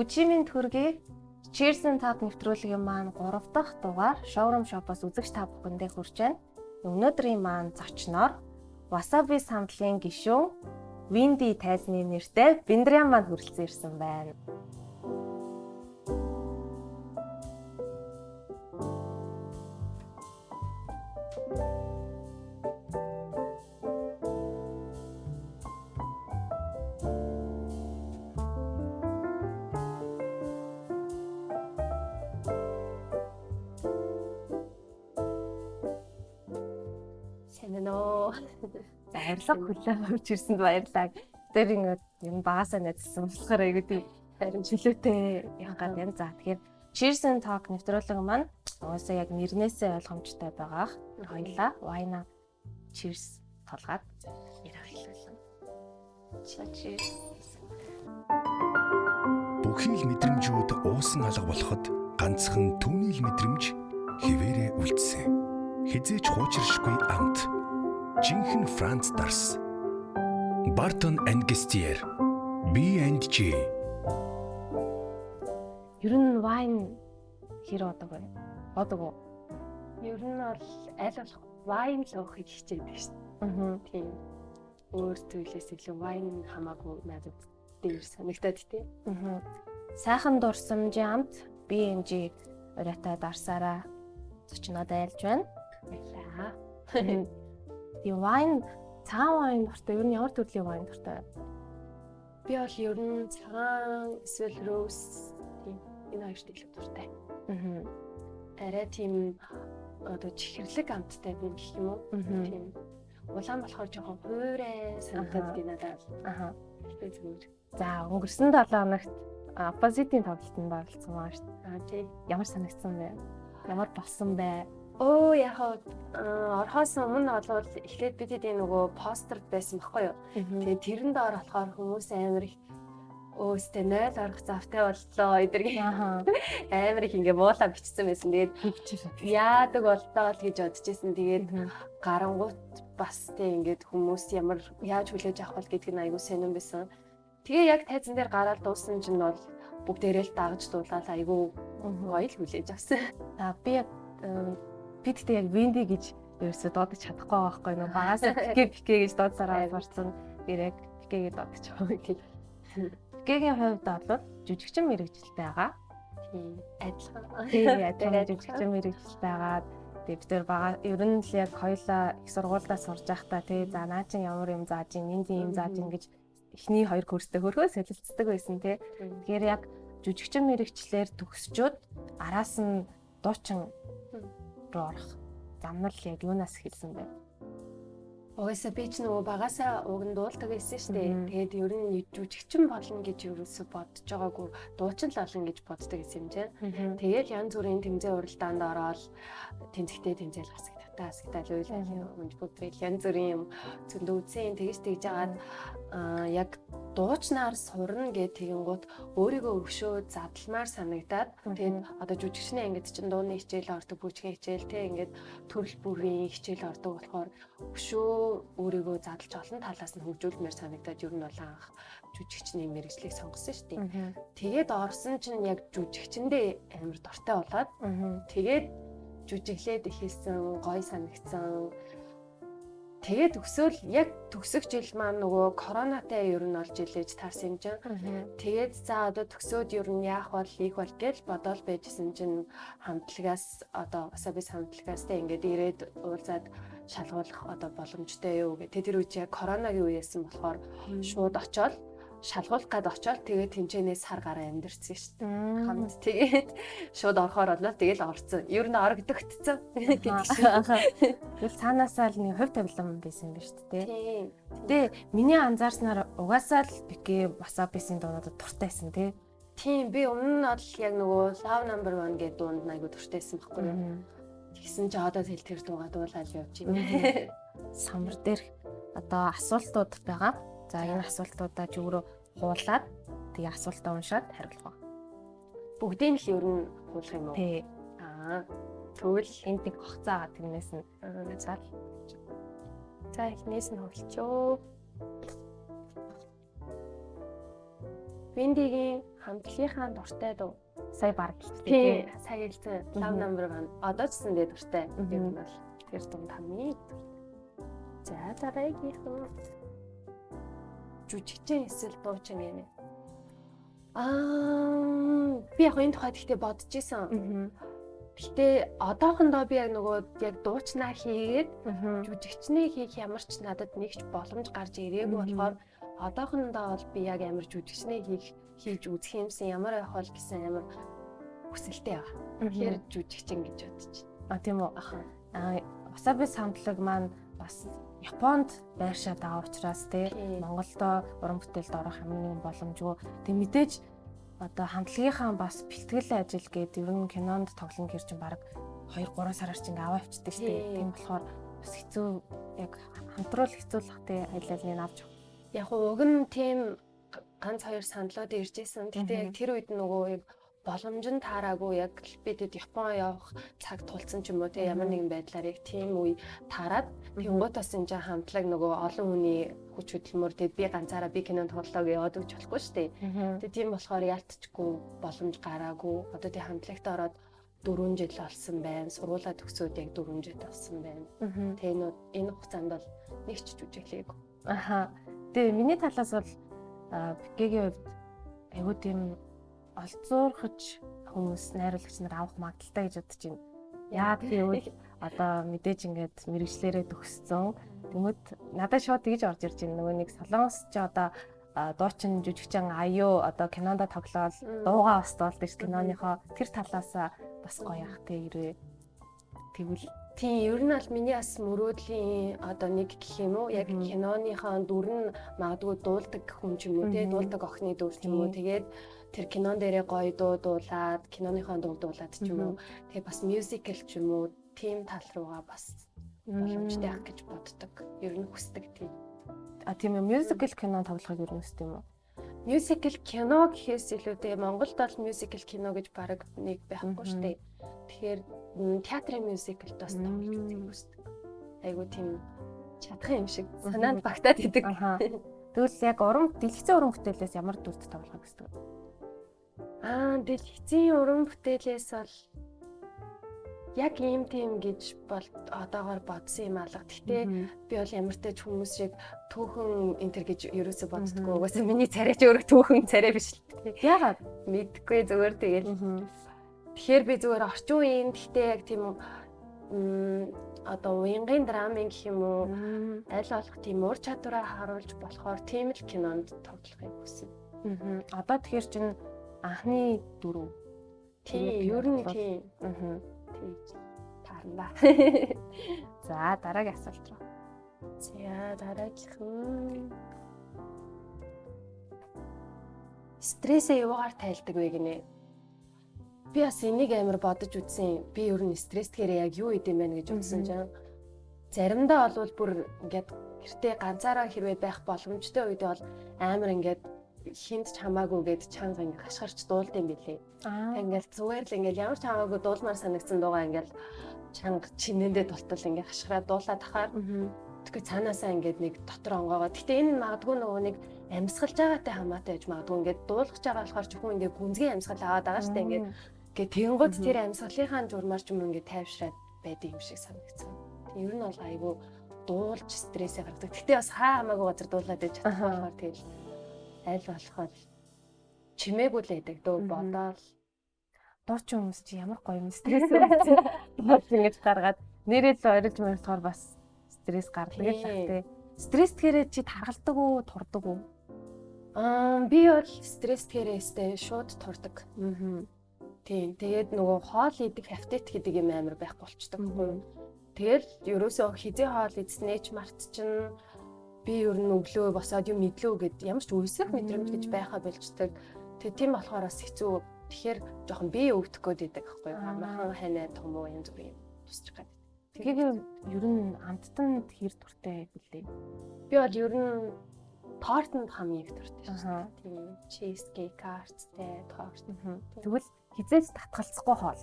Бүжимийн төргий Cheers and Talk нэвтрүүлгийн маань 3 дахь дугаар Showroom Shop-оос үзэгч та бүхэндээ хүрч байна. Өнөөдрийн маань зочноор Wasabi самдлын гишүүн Windy тайзны нэртэй Биндрян маань хүрэлцэн ирсэн байна. Сайн уу? За арилга хүлээн авч ирсэнд баярлалаа. Тэр ингээд юм багасаа найзлсан болохоор айгуу тийм Харин чөлөөтэй явах гад юм. За тэгэхээр Cheers and Talk нэвтрүүлэг маань угаасаа яг нэрнээсээ ойлгомжтой байгаах. Хоёлаа wine cheers толгаад яриа хэлүүлсэн. Cheers. Бүхий л мэдрэмжүүд уусан алга болоход ганцхан түүний л мэдрэмж хിവэрэ үлдсэн. Хизээч хуучиршгүй амт. Жинхэнэ Франц дарс. Barton and Guestier. B&G. Ер нь wine хэр удаг вэ? Удаг уу? Ер нь бол аль болох wine л уухыг хичээдэг шүү дээ. Аа. Тийм. Өөр зүйлээс илүү wine хамаагүй надад дээр санагдаад тий. Аа. Сайхан дурсамжийн амт B&G ураатай дарсаараа зочноод айлж байна. Баярлаа. Тийм wine цагаан wine дуртай. Ер нь ямар төрлийн wine дуртай вэ? Би бол ер нь цагаан эсвэл rose тийм энэ хоёрт илүү дуртай. Аа. Арай тийм одоо чихэрлэг амттай юм гэх юм уу? Аа. Тийм. Улаан болохоор жоохон хуурай санагдаад би надад. Аа. Би зүгээр. За өнгөрсөн 7 хоногт оппозитийн тоглолтод оролцсон байгаа шүү дээ. Аа тий. Ямар санагдсан бэ? Ямар болсон бэ? Өө яг хаа орхоос өмнө бол эхлээд бид хэдийн нөгөө постерд байсан баггүй юу? Тэгээ тэрэн доор болохоор хүмүүс амар их өөстөө 0 орох завтай боллоо эдэргийн Аа. амар их ингээ муулаа бичсэн байсан. Тэгээд яадаг боллоо л гэж бодож исэн. Тэгээд гарангуут бас тэг ингээд хүмүүс ямар яаж хүлээж авах бол гэдг нь айгүй сонирн байсан. Тэгээ яг тайзан дээр гараад дууссан чинь бол бүгдээрээ л дагаж дуулаад айгүй гоё л хүлээж авсан. За би яг би тэгтээ яг Венди гэж ерөөсөө дуудаж чадахгүй байгаа байхгүй нөө багасаа пике пике гэж дуудсараа сурцсан. Тэр яг пике гэж дуудаж байгаа гэх. Пикегийн хувьд бол жүжигчин мэрэгжилтэй байгаа. Тийм адилхан. Тийм адилхан жүжигчин мэрэгжилтэй байгаа. Тэгээ бид тэр бага ер нь л яг хоёлаа их сургуульдаа сурж байхдаа тий за наа чин ямар юм зааж ин энд юм зааж ин гэж эхний хоёр курстэй хөрхөө солилцдог байсан тий. Тэгэхээр яг жүжигчин мэрэгчлэр төгсчөөд араас нь дуучин руу орох замнал яг юунаас эхэлсэн бэ? Угаасаа би ч нөгөө багасаа уг нь дуулдаг байсан шүү дээ. Мгм. Тэгээд ер нь жүжигчин болно гэж ерөөсө бодож байгаагүй, дуучин л болно гэж боддог гэсэн юм чинь. Тэгээл янз бүрийн тэмцээн уралдаанд ороод тэнцэгтээ тэмцээл хасагдтаа хасагтаал үйл өмж бүгдэл янз бүрийн юм зөндөө үзсэн тэгэж тэгж жагаад яг дуучнаар сурна гэх тэгэнгүүт өөрийгөө өвшөө задлмаар санагдаад тэгээд одоо жүжигчний ангид чинь дууны хичээл ордог, бүжгийн хичээл те ингээд төрөл бүрийн хичээл ордог болохоор өшөө өөрийгөө задлж олон талаас нь хөгжүүлмээр санагдаад ер нь бол анх жүжигчний мэргэжлийг сонгосон шүү дээ. Тэгээд орсон чинь яг жүжигчэндээ амар дуртай болоод тэгээд жүжиглээд эхэлсэн, гоё санагдсан. Тэгээд төгсөөл яг төгсөх жил маань нөгөө коронатай ер нь олж илээж таарсан юм чинь. Тэгээд за одоо төгсөөд ер нь яах бол ийх бол гэж бодоол байжсэн чинь хамтлагаас одоо Wasabi хамтлагаас тэ ингээд ирээд уулзаад шалгуулах одоо боломжтой юу гэх. Тэр үед яг коронагийн үеэсэн болохоор шууд очоод шалгуулах гад очоод тэгээд тэнцэнээс сар гараа амьдэрсэн шүү дээ. Хамт тэгээд шууд орохоор болоо тэгэл орцсон. Ер нь орогдогдсон гэдэг шиг. Тэгвэл цаанаасаа л нэг хувь тавилан байсан юм байна шүү дээ. Тийм. Гэтэ миний анзаарснаар угаасаа л Пике Wasabi-ийн дуунуудад дуртайсэн тий. Тийм би өмнө нь бол яг нөгөө Love Number 1 гэдэг дуунд айгу дуртайсан байхгүй юу. Тэгсэн чи одоо тэл тэр дуугаа дуулаад явж байна. Самбар дээр одоо асуултууд байгаа. За энэ асуултуудаа ч өөрөө хуулаад тэгээ асуултаа уншаад хариулах ба. Бүгдийг л ер нь хуулах юм уу? Тий. Аа. Тэгвэл Энд нэг хогцоо байгаа тэрнээс нь за заал. за эхнээс нь хөвлөчөө. Виндигийн Хамтлагийнхаа дуртай дуу. Сая баг хэлсэн. Тийм, сая хэлсэн. Love number 1. Одоо ч гэсэн дэ дуртай. Ер нь бол тэр дунд хамгийн дуртай. За, дараагийнх нь жүжигчин эсвэл дуучин гэнэ. Би яг энэ тухайд ихтэй бодож исэн. Гэтэ одоохондоо би яг нөгөө яг дуучнаа хийгээд жүжигчнээ хийх ямар ч надад нэг ч боломж гарч ирээгүй болохоор одоохондоо бол би яг амар жүжигчнээ хийж үзэх юмсан ямар байх бол гэсэн амар хүсэлтэй байгаа. Тэгэхээр жүжигчин гэж бодож байна. А тийм үү. Аа Wasabi хамтлаг маань бас Японд байршаад байгаа учраас тий Монголдо уран бүтээлд орох ямар нэгэн боломжгүй. Тэг мэдээж одоо хамтлагийнхаа бас бэлтгэл ажил гээд ер нь кинонд тоглоно гэр чинь баг 2-3 сараар чинь ингээ аваа авчдаг шүү дээ. Тийм болохоор бас хэцүү, яг хамтруул хэцүү л бах тий аль алийг авч явах. Яг уг нь тийм ганц хоёр саналууд ирж исэн. Гэтэ яг тэр үед нөгөө яг боломж нь таараагүй, яг л би тэд Япон явах цаг тулцсан ч юм уу те, ямар нэгэн байдлаар яг тийм үе таарад тэнгуут бас энэ хамтлаг нөгөө олон хүний хүч хөдөлмөр, тэгээд би ганцаараа би кинонд тоглоо гэж яваад өгч болохгүй шүү дээ. Тэгээд тийм болохоор яалтчгүй боломж гараагүй. Одоо тэг хамтлагт ороод 4 жил болсон байна. Сургуулаа төгсөөд яг 4 жил болсон байна. Тэгээ энэ хугацаанд бол нэг ч жүжиглээгүй. Аха. Тэгээ миний талаас бол Бикегийн хувьд айгуу тийм олзуурхаж хүмүүс найруулагч нар авах магадaltaй гэж бодож байна. Яагаад гэвэл одоо мэдээж ингээд мэрэгчлэрээ төгссөн. Тэнгүүд надад шууд тэгж орж ирж байна. Нөгөө нэг солонгос ч одоо дуучин жүжигчин аюу одоо кинондо тоглоол дуугаа бас дуулдаг ш киноныхоо тэр талаасаа бас гоё ах те ирээ. Тэгвэл тийм, ер нь бол миний бас мөрөөдлийн одоо нэг гэх юм уу, яг киноныхоо дүр нь магадгүй дуулдаг хүн ч юм уу те, дуулдаг охины дүр ч юм уу, тэгээд тэр кинон дээрээ гоё дуу дуулаад, киноныхоо дуу дуулаад ч юм уу, тэгээд бас мюзикл ч юм уу, тийм тал руугаа бас боломжтой байх гэж боддог. Ер нь хүсдэг тийм. А тийм ээ, мюзикл кино тоглохыг ер нь хүсдэг юм уу? Мюзикл кино гэхээс илүү тэгээ Монголд бол мюзикл кино гэж бараг нэг байхгүй шүү дээ. Тэгэхээр театрын мюзиклд бас тоглож үзэх хүсдэг. Айгуу тийм чадах юм шиг санаанд багтаад идэг. Тэгвэл яг уран дэлгэцэн уран бүтээлээс ямар дүрт тоглохыг хүсдэг вэ? Дэлгэцийн уран бүтээлээс бол яг ийм тийм гэж бол одоогоор бодсон юм алга. Гэхдээ би бол ямар ч хүмүүс шиг түүхэн энэ төр гэж ерөөсө боддгоо. Угаасаа миний царай ч өөрөө түүхэн царай биш л дээ. Яагаад? Мэдгүй зүгээр тэгэл. Тэгэхээр би зүгээр орчин үеийн гэхдээ яг тийм одоо уянгийн драмын гэх юм уу, аль болох тийм ур чадвараа харуулж болохоор тийм л кинонд тоглохыг хүснэ. Одоо тэгэхээр чинь анхны дөрөв. Тийм, ер нь тийм. Тэгж таарна да. За, дараагийн асуулт руу. За, дараагийнх нь стрессээ юугаар тайлдаг вэ гинэ? Би бас энийг амар бодож үзсэн. Би ер нь стресстгэрээ яг юу идэм бэ гэж бодсон чинь заримдаа бол бүр ингээд гэртээ ганцаараа хэрвээ байх боломжтой үед бол амар ингээд хинт ч хамаагүй гээд чанга ингээд хашгирч дуулд юм билээ. Ингээл зүгээр л ингээл ямар ч хамаагүй дуулмаар санагдсан дуугаа ингээл чанга чинээндээ дултал ингээд хашгираад дуулаад ахаар тэгэхээр цаанаасаа ингээд нэг дотор онгоогоо. Гэтэ энэ магадгүй нөгөө нэг амьсгалж байгаатай хамаатай байж магадгүй, ингээд дуулгаж байгаа болохоор ч хүн ингээд гүнзгий амьсгал аваад байгаа штэ ингээд. Гэ тэгэнгүүт тэр амьсгалынхаа журмаар ч юм ингээд тайвшраад байдаг юм шиг санагдсан. Тэг ер нь бол айгүй дуулж стрессээ гаргадаг. Гэтэ бас хаа хамаагүй газар дуулаад байж чадах болохоор тэгэл аль болохоор чимээгүй л байдаг дөө бодоол. Дуучин хүмүүс чи ямар гоё юм стресс үүссэн. Дуулж ингэж гаргаад нэрээ л орилж морилохоор бас стресс гардаг л бах тий. Стресс гэхээр чи таргалдаг уу, турдаг уу? Би бол стресс гэхээр өстэй шууд турдаг. Тийм. Тэгээд нөгөө хоол идэх аппетит гэдэг юм амар байхгүй болчдөг байхгүй юу? Тэгэл ерөөсөө хизээ хоол идснээ ч мартчихна. Би ер нь өглөө босоод юм идлөө гэд ямар ч үсэх мэдрэмж гэж байхаа болждаг. Тэгээ тийм болохоор бас хэцүү. Тэгэхээр жоохон бие өвдөх гээд байдаг байхгүй юу? Амархан ханаа том уу янз бүрийн тусчих гээд. Тэгэхээр ер нь амттанд хэр дуртай билээ? Би бол ер нь тортонд хамгийн их дуртай шүү дээ. Тийм. Cheesecake, арттай торт. Тэгвэл хизээж татгалцахгүй хоол.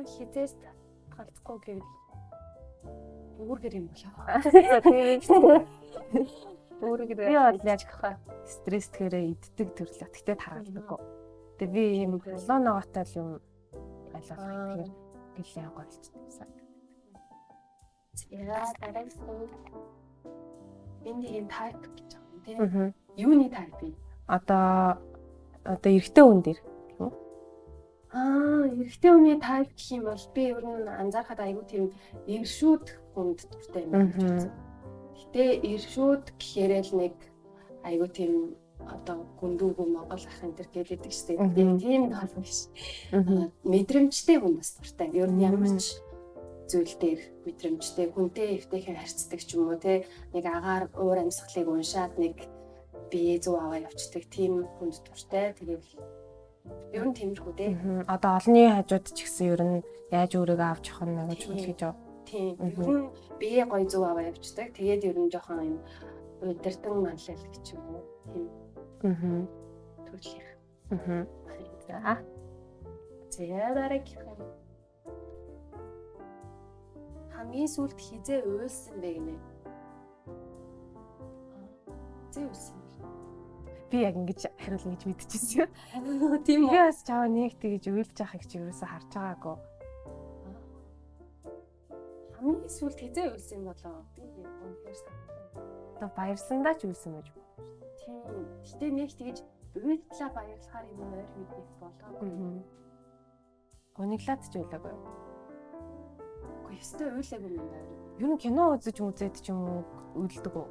Хизээж татгалцахгүй гэвэл бүргэр юм болоо. Тийм. Өөрөөр Би бол яг стресс тэгэхээр иддэг төрлөх. Гэтэ таргалдаггүй. Тэгээ би ийм халуун ногоотой л юм аль болох идэхээр гэлээ голчдаг гэсэн. За дараагийн энэ нэг юм type гэж байгаа юм тийм. Юуны type юм? Одоо эрэгтэй хүн дээр. Аа, эрэгтэй хүний type гэх юм бол би ер нь анзаархад айгүй тийм эршүүд хүнд дуртай юм гэж бодсон. Гэтэ эршүүд гэхээрээ л нэг айгүй тийм одоо гүндүүгүү Монгол ах энэ төр гэдэг шүү дээ. Тийм бол биш. Мэдрэмжтэй хүн бас дуртай. Ер нь ямар ч зүйл дээр мэдрэмжтэй хүнтэй эвтэйхэн харьцдаг ч юм уу те, нэг агаар уур амьсгалыг уншаад нэг бие зүв аваа явцдаг тийм хүнд дуртай. Тэгээд ер нь тиймэрхүү те. Одоо олонний хажууд ч гэсэн ер нь яаж өөрийгөө авч явах нь гэж чухал гэж байна. Тийм. Ер нь бие гоё зүв аваа явцдаг. Тэгээд ер нь жоохон юм удирдан манлайлах ч юм уу. Тийм. Төрлийнх. За. За дараагийнх нь хамгийн сүүлд хизээ уйлсан бэ гинэ? Хизээ уйлсан бэ? Би яг ингэж хариулна гэж мэдчихсэн. Тийм үү? Би бас чаваа нэг тэгэж уйлж байхыг чи ерөөсөө харж байгаагүй. Хамгийн сүүлд хизээ уйлсан болоо? Би үнэхээр санахгүй. Одоо баярсандаа ч уйлсан байж байна. Тийм. Гэтэ нэг тэгэж уйлтлаа баярлахаар юм ойр мэднэх болоогүй. Гониглаад ч уйлаагүй. Үгүй ёстой уйлаагүй юм байна. Ер нь кино үзэж мүзээд ч юм уу уйлдаг уу?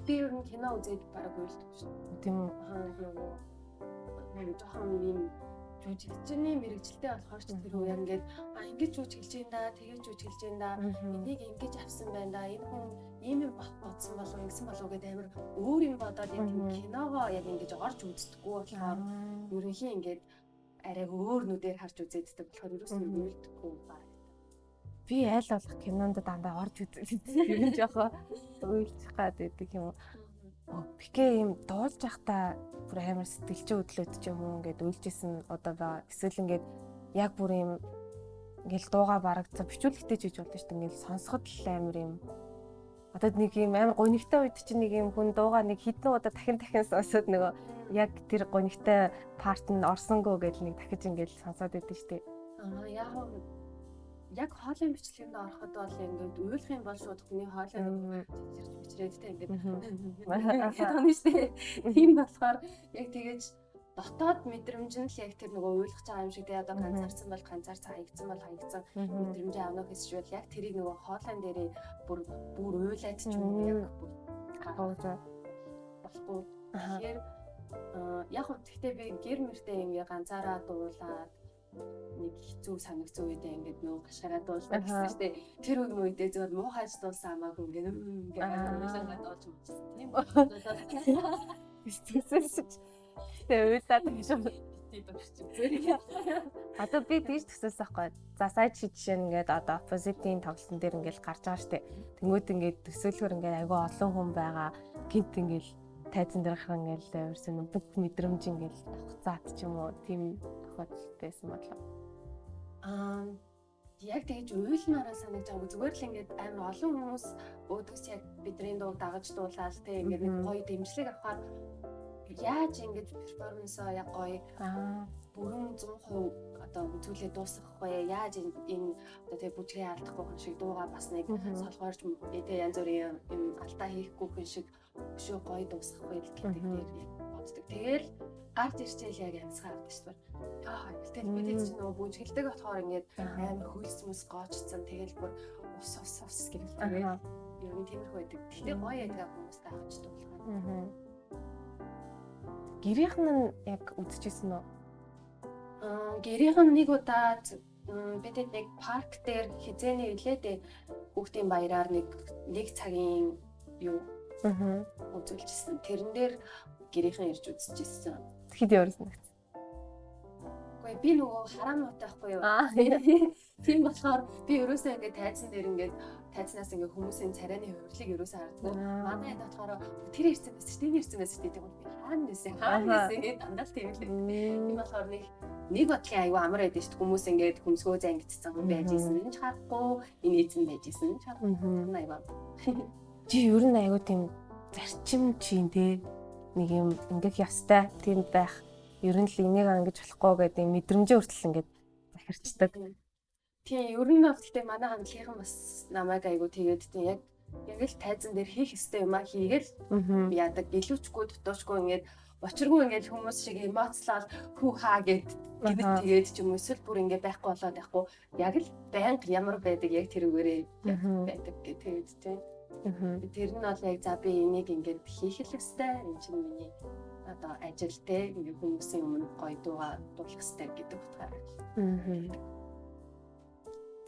Би ер нь кино үзээд бараг уйлдаг шүү. Тийм үү? Аа нөгөө нэг жоохон юм жүжигчний мэрэгжилтэй болохоор ч тэр үе ингээд ингэж жүжиглэж юм да, тэгэж жүжиглэж юм да, энийг ингэж авсан байна да, энэ хүн ийм юм бодсон болов, ингэсэн болов гэдэг амар өөр юм бодоод яг тийм киногоо яг ингэж орж үздэггүй болохоор ерөнхийн ингээд арай өөр нүдээр харж үзээддэг болохоор ерөөсөө уйлдаггүй баг. Би аль болох кинонд дандаа орж үздэг. Ер нь жоохон уйлчих гад байдаг юм. Пике юм дуулж явахдаа бүр амар сэтгэлчээ хөдлөөд ч юм уу ингээд уйлжсэн удаа байгаа. Эсвэл ингээд яг бүр юм ингээл дууга барагцаа бичүүлэхтэй ч гэж болно шүү дээ. Ингээл сонсоход л амар юм. Одоо нэг юм амар гонигтай үед чинь нэг юм хүн дууга нэг хідэн удаа дахин дахин сонсоод нөгөө яг тэр гонигтай парт нь орсонгоо гэж нэг дахиж ингээл сонсоод байдаг шүү дээ. Аа яг яг хоолын бичлэгэнд ороход бол ингээд уйлах юм бол шууд хүний хоолой чичирч бичрээд тэ ингээд тооно шүү дээ. Тийм болохоор яг тэгэж дотоод мэдрэмж нь л яг тэр нөгөө уйлах байгаа юм шиг тэ одоо ганцаарсан бол ганцаарсан, хаягдсан бол хаягдсан мэдрэмжээ авна гэсч бол яг тэрийг нөгөө хоолойн дээрээ бүр бүр уйлаад ч юм уу яг бүр болохгүй. Тэгэхээр яг хөө гэхдээ би гэр мөртөө ингээд ганцаараа дуулаад нэг хэцүү санагцсан үедээ ингээд нөө гашгараа дуулдаг гэсэн шүү дээ. Тэр үг үедээ зөвхөн муухайж дуулсан хамаагүй ингээд ингээд уйлаад дуулж муучихсан. Тийм үү? Тэсэлсэж. Тэгээ уйлаад гэж бити дурч үзээ. Одоо би тэгж төсөөсөн байхгүй. За сая чи жишээ нь ингээд одоо оппозитийн тоглолтын дээр ингээд гарч байгаа штэ. Тэнгүүд ингээд төсөөлөхөр ингээд айгүй олон хүн байгаа. Гинт ингээд тайзан дээр гарах ингээд ерөөсөө бүх мэдрэмж ингээд давхцаад ч юм уу тийм тохиолдол байсан бодлоо. Аа яг тэгж уйлмаараа санагдаж байгаа. Зүгээр л ингээд амар олон хүмүүс өөдөөс яг бидний дууг дагаж дуулаад те ингээд нэг гоё дэмжлэг авахаар яаж ингэж перформансоо яг гоё бүрэн 100% одоо үзүүлээ дуусгах вэ? Яаж энэ одоо тэгээ бүжгээ алдахгүй хүн шиг дууга бас нэг солгоорч тэгээ янз бүрийн юм алдаа хийхгүй хүн шиг өшөө гоё дуусгах вэ гэдэг дээр яг боддог. Тэгэл гарч ирчээл яг амьсгаа авдаг шүү дээ. Яа, тэгэл бид чинь нөгөө бүжгэлдэг болохоор ингээд амар хөлс мөс гоочцсон. Тэгэл бүр ус ус ус гэх тэгээд ер нь тиймэрхүү байдаг. Гэхдээ гоё байдаг хүмүүстэй авч дуулахаар. Гэрийнх нь яг үзчихсэн үү? Гэрийнх нь нэг удаа бид нэг парк дээр хизээний үлээдээ хүүхдийн баяраар нэг цагийн юу үзүүлчихсэн. Тэрэн дээр гэрийнхэн ирж үзчихсэн. Хэд явар санагдсан? Үгүй би нөгөө хараан нуутай байхгүй юу? Тийм болохоор би ерөөсөө ингээд тайзан дээр ингээд тайзнаас ингээд хүмүүсийн царайны хувирлыг ерөөсөө харддаг. Манай хэд болохоор тэр ирсэн байсан чи, тэр ирсэн байсан чи гэдэг юм. Би хаана нэсэн, хаана нэсэн гэдэг дандаа л тийм л. Тийм болохоор нэг бодлын аюу амар байдаг шүү дээ. Хүмүүс ингээд хөмсгөө зангидсан хүн байж исэн нь ч харахгүй, энэ эзэн байж исэн нь ч харахгүй. Аюу. Чи ер нь аюу тийм зарчим чинь те нэг юм ингэх ёстой тийм байх. Ер нь л энийг ингэж болохгүй гэдэг мэдрэмжээ хүртэл ингээд захирчдаг. Тийм, ер нь бол гэхдээ манай хамтлагийнхан бас намайг айгу тэгээд тийм яг л тайзан дээр хийх ёстой юм а хийгээл яадаг, илүүчгүй дутуучгүй ингээд учиргүй ингээд хүмүүс шиг эмоцлол хүү хаа гэд гинэт тэгээд ч юм уу эсвэл бүр ингээд байхгүй болоод байхгүй яг л байнга ямар байдаг яг тэрүүгээрээ байдаг гэх тэгээд тийм. Тэр нь бол яг за би энийг ингээд хийх л ёстой, энэ чинь миний одоо ажил те ингээд хүмүүсийн өмнө гоё дууга дуулах ёстой гэдэг утгаараа.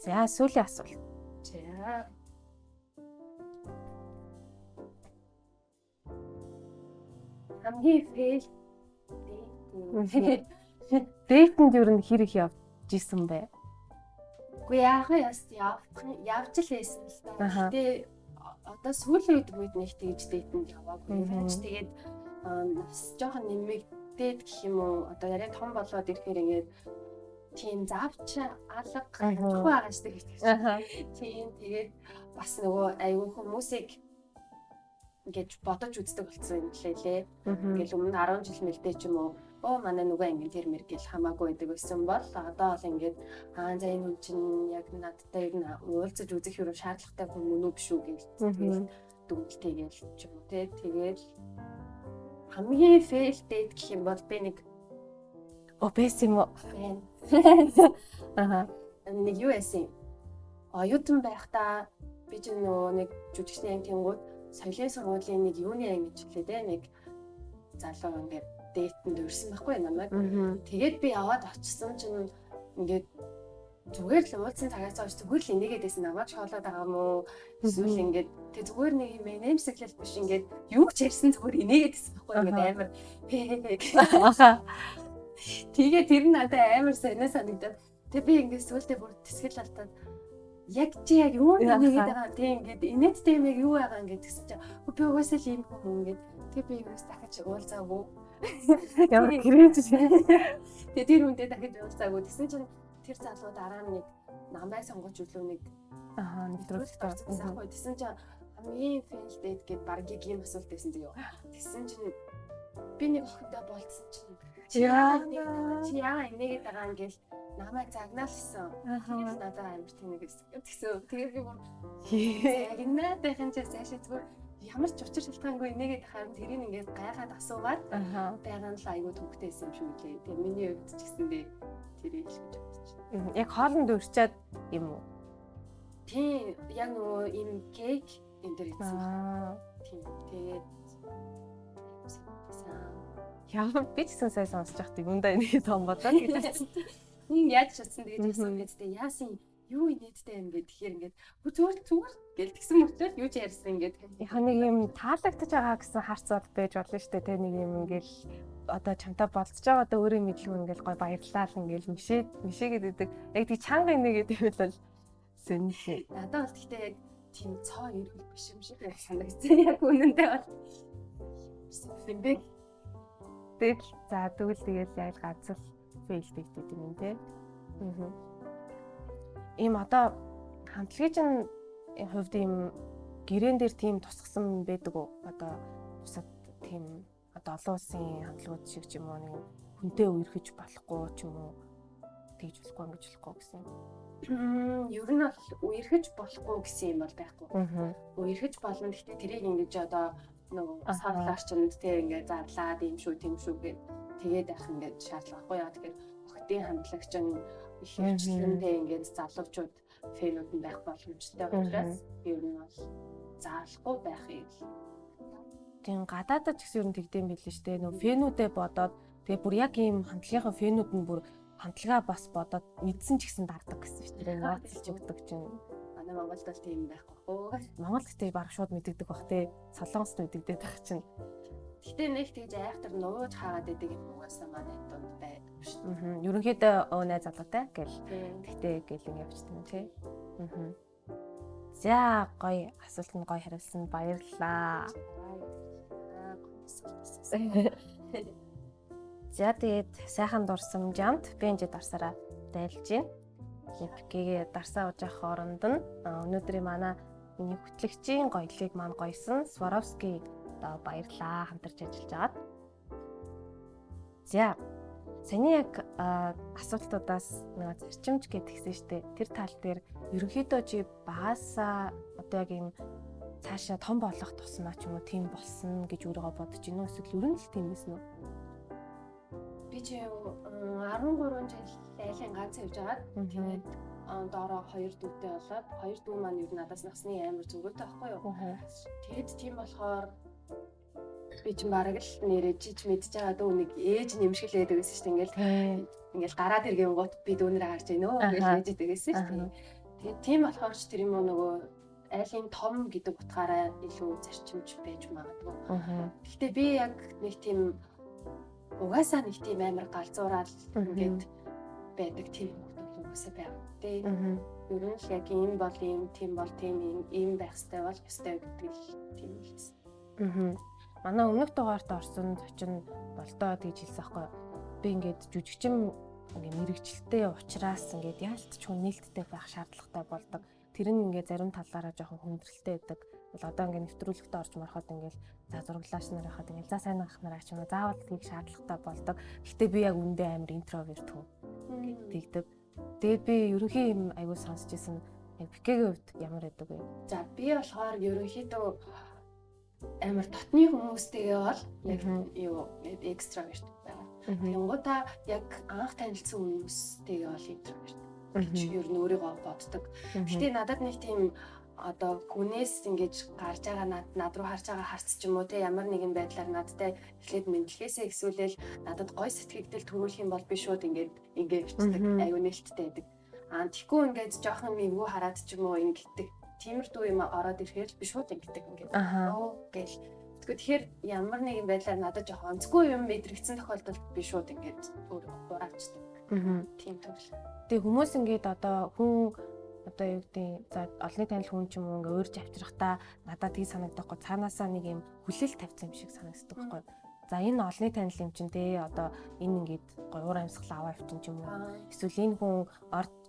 За сүүлийн асуулт. За. Хамгийн fail date. Date-нд ер нь хэр их явж исэн бэ? Үгүй яах вэ? Явж л байсан л та. Гэтэ одоо сүүлийн үед нэг тэгж date-нд яваагүй. Яаж тэгээд нас жоохон нэмэгдээд гэх юм уу? Одоо яриа том болоод ирэхээр ингээд тийм завч алга амжихгүй байгаа шүү дээ. Тийм тэгээд бас нөгөө айгүй хүмүүсийг ингэж бодож үздэг болсон юм лээ. Ингээл өмнө 10 жил мэлдээ ч юм уу өө манай нөгөө анги тэр мэр гэл хамаагүй байдаг байсан бол одоо бол ингээд аа за энэ хүн чинь яг надтай ер нь уулзаж үзэх юм шаардлагатай хүн мөн үү биш үү гэл тэгэл дүгнэлт хийгээл ч юм уу те. Тэгэл хамгийн fail date гэх юм бол би нэг байсан юм уу? Аа. Нэг юу яасан? Оюутан байхдаа би ч нөгөө нэг жүжигчний анги тэнгууд соёлын сургуулийн нэг юуны анги гэж хэлээ те. Нэг залуу ингээд дээтэнд өрсөн байхгүй намайг. Тэгээд би яваад очсон чинь ингээд зүгээр л уулзсан цагаас хойш зүгээр л энийгээд байсан намайг шоолоод байгаа мó эсвэл ингээд тэг зүгээр нэг юм нэмсэглэл биш ингээд юу ч ярьсан зүгээр энийгээд байсан байхгүй ингээд амар хээ. Тэгээ тэр нь надад амар сонио санагдаад тэг би ингээд сүултээ бүр тэсгэл алдаад яг чи яг юу нэгээд байгаа тийм ингээд инээдтэй юм яг юу байгаа ингээд тэгсэн чинь би угаасаа л ийм хүн ингээд тэг би юус дахиж уулзаагүй. Ямар кринж. Тэгээ тэр хүнтэй дахиж уулзаагүй. Тэгсэн чинь тэр залуу дараа нь нэг намайг сонгож өглөө нэг нэвтрүүлэгт орсон байхгүй. Тэгсэн чинь хамгийн fail date гэд баг яг ийм асуулт байсан заяа. Тэгсэн чинь би нэг охинтой болцсон чинь чи яа инээгээд байгаа юм гээл намайг загнаалсан. Тэгээд надад амар тэнэг гэсэн. Тэгсэн. Тэгээд би бүр яг инээдийнхэн ч цаашаа зүгээр ямар ч учир шалтгаангүй инээгээд харин тэрийг ингээд гайхаад асуугаад байгаа нь л айгүй төвхтэй байсан юм шиг үлээ. Тэгээ миний хувьд ч гэсэндээ тэрийг л гэж бодож байна. Яг хоолнд урьчаад юм уу? Тийм, яг нөгөө ийм кейк энэ дэр идсэн. Тийм. Тэгээд ямар би ч гэсэн сайн сонсож байхад юундаа энийг том бодоод гэж бодсон. Хүн яаж ч утсан тэгэж асуув гэдэг. Тэгээ яасан юу инээдтэй юм бэ тэгэхээр ингээд зүгээр зүгээр гэл тэгсэн мөртлөө юу ч ярьсан ингээд яг нэг юм таалагдж байгаа гэсэн харцаад байж болно шүү дээ. Тэ нэг юм ингээл одоо чамтай болцож байгаа одоо өөрийн мэдлэг ингээл гой баярлаа л ингээл мишээгээд идэг. Яг тэг чанга инээгээд ивэл бол сонирхол. Надад бол гэхдээ яг тийм цоо эрүүл биш юм шиг санагдсан. Яг үнэндээ бол юм бэ. Тэгэл за тэгвэл тэгэл яг л ганц л fail date гэдэг юм те. Ийм одоо хамтлагийн хувьд ийм гэрээн дээр тийм тусгасан байдаг уу? Одоо бусад тийм одоо олон улсын хамтлагууд шиг ч юм уу нэг хүнтэй үерхэж болохгүй ч юм уу тэгж болохгүй ингэж болохгүй гэсэн. Ер нь бол үерхэж болохгүй гэсэн юм бол байхгүй. Үерхэж болно. Гэхдээ тэрийг ингэж одоо нөгөө соорлоор ч тэр ингээд зарлаад ийм шүү тийм шүү гэд тэгээд байх ингээд шаардлага байхгүй яа. Тэгэхээр охидын хамтлагч нь их хвчлэнтэй ингээд залуучууд фэнүүд нь байх боломжтой учраас ер нь бол заалахгүй байхыг л. Тийм гадаадад ч гэсэн ер нь тэгдэм билээ шүү дээ. Нөгөө фэнүүдээ бодоод тэгээ бүр яг ийм хамтлагийнхаа фэнүүд нь бүр хамтлагаа бас бодоод мэдсэн ч гэсэн дардаг гэсэн шүү дээ. Нууцлж өгдөг чинь. Манай Монголд бол тийм байхгүй хөө. Монгол гэхдээ баг шууд мэдэгдэг бах те. Солонгост мэдэгдээд байх чинь. Гэтэ нэг тэгж айхтар нууж хаагаад идэг юм угаасаа манай дунд байдаг шүү дээ. Ерөнхийдөө өө найз залуутай гэл. Тэгтээ гэл ингэ явчихдаг юм тий. За гоё асуултанд гоё хариулсан баярлалаа. За тэгээд сайхан дурсамж амт би энэ дарсараа дайлж байна. Ипкигээ дарсаа ууж явах хооронд нь өнөөдрийн манай миний хөтлөгчийн гоёлыг маань гоёсон Swarovski Одоо баярлаа хамтарч ажиллаж байгаад. За саяны яг асуултуудаас нэг зарчимч гэдгийгсэн штэ. Тэр тал дээр ерөнхийдөө чи багасаа одоо яг ийм цаашаа том болох тусмаа ч юм уу тийм болсон гэж өөрийгөө бодож гинөө эсвэл ер нь л тийм байсан уу? Би чи 13 жил айлын ганц явж байгаад тэгээд доороо хоёр дүүтэй болоод хоёр дүү маань ер нь надаас насны амар зөрүүтэй байхгүй юу. Тэгэд тийм болохоор би чинь бараг л нэрээ чич мэдж байгаа дүү нэг ээж нэмшгэлээд байсан шүү дээ. Ингээл ингээл гараад иргэн гут би дүүнэрээ харж байна өө гэж ээж байсан шүү дээ. Тэгээд тийм болохоор ч тэр юм уу нөгөө айлын том гэдэг утгаараа илүү зарчимч байж магадгүй. Гэхдээ би яг нэг тийм угаасаа нэг тийм амар галзуураад ингээд байдаг тийм хүмүүс бол угаасаа байга. Тэ. Ер нь л яг ийм бол ийм, тийм бол тийм, ийм байх ёстой бол ёстой гэдэг л тийм л байсан. Манай өмнөх дугаарт орсон зочин болдоо гэж хэлсэн аахгүй. Би ингээд жүжигчин ингээд мэрэгчлээ ухраас ингээд яалтч хүн нээлттэй байх шаардлагатай болдог. Тэр нь ингээд зарим талаараа жоохон хүндрэлтэй байдаг. Бол одоо ингээд нэвтрүүлэгтээ орж марахад ингээд за зураглаач нар байхад ингээд за сайн ах нараа ч юм уу заавал тийг шаардлагатай болдог. Гэхдээ би яг үндэ амар интроверт хүн тэгдэг. Тэгээд би ерөнхий юм айгуу сонсч исэн. Яг Бикегийн хувьд ямар байдаг вэ? За би болохоор ерөнхийдөө амар дотны хүмүүстэйгээ бол яг юу экстраверт байгаа. Тэнгуудаа яг анх танилцсан хүмүүстэйгээ бол интроверт гэж ер нь өөрийгөө боддог. Гэтэ надад нэг тийм одоо хүнээс ингэж гарч байгаа над руу харж байгаа харц ч юм уу те ямар нэгэн байдлаар надтай эхлээд мэдлэгээсээ ихсүүлэл надад гой сэтгэгдэл төрүүлэх юм бол би шууд ингээд ингээ бичдэг аюу нээлттэй байдаг. Аа тэгэхгүй ингээд жоохон эвгүй хараад ч юм уу ингэдэг. Тиймэрдүү юм ороод ирэхээр би шууд ингэдэг ингээд оо гэл. Тэгэхээр ямар нэгэн байдлаар надад жоохон онцгүй юм мэдрэгдсэн тохиолдолд би шууд ингээд өөр хураачдаг. Тийм төрөл. Тэгээ хүмүүс ингээд одоо хүн одоо юу гэдэг за олонний танил хүн ч юм уу ингээ өөрж авчрахтаа надад тийг санагдахгүй цаанаасаа нэг юм хүлээлт тавьсан юм шиг санагддаг байхгүй. За энэ олонний танил юм чинь те одоо энэ ингээд гой уур амьсгал аваа явчин ч юм уу. Эсвэл энэ хүн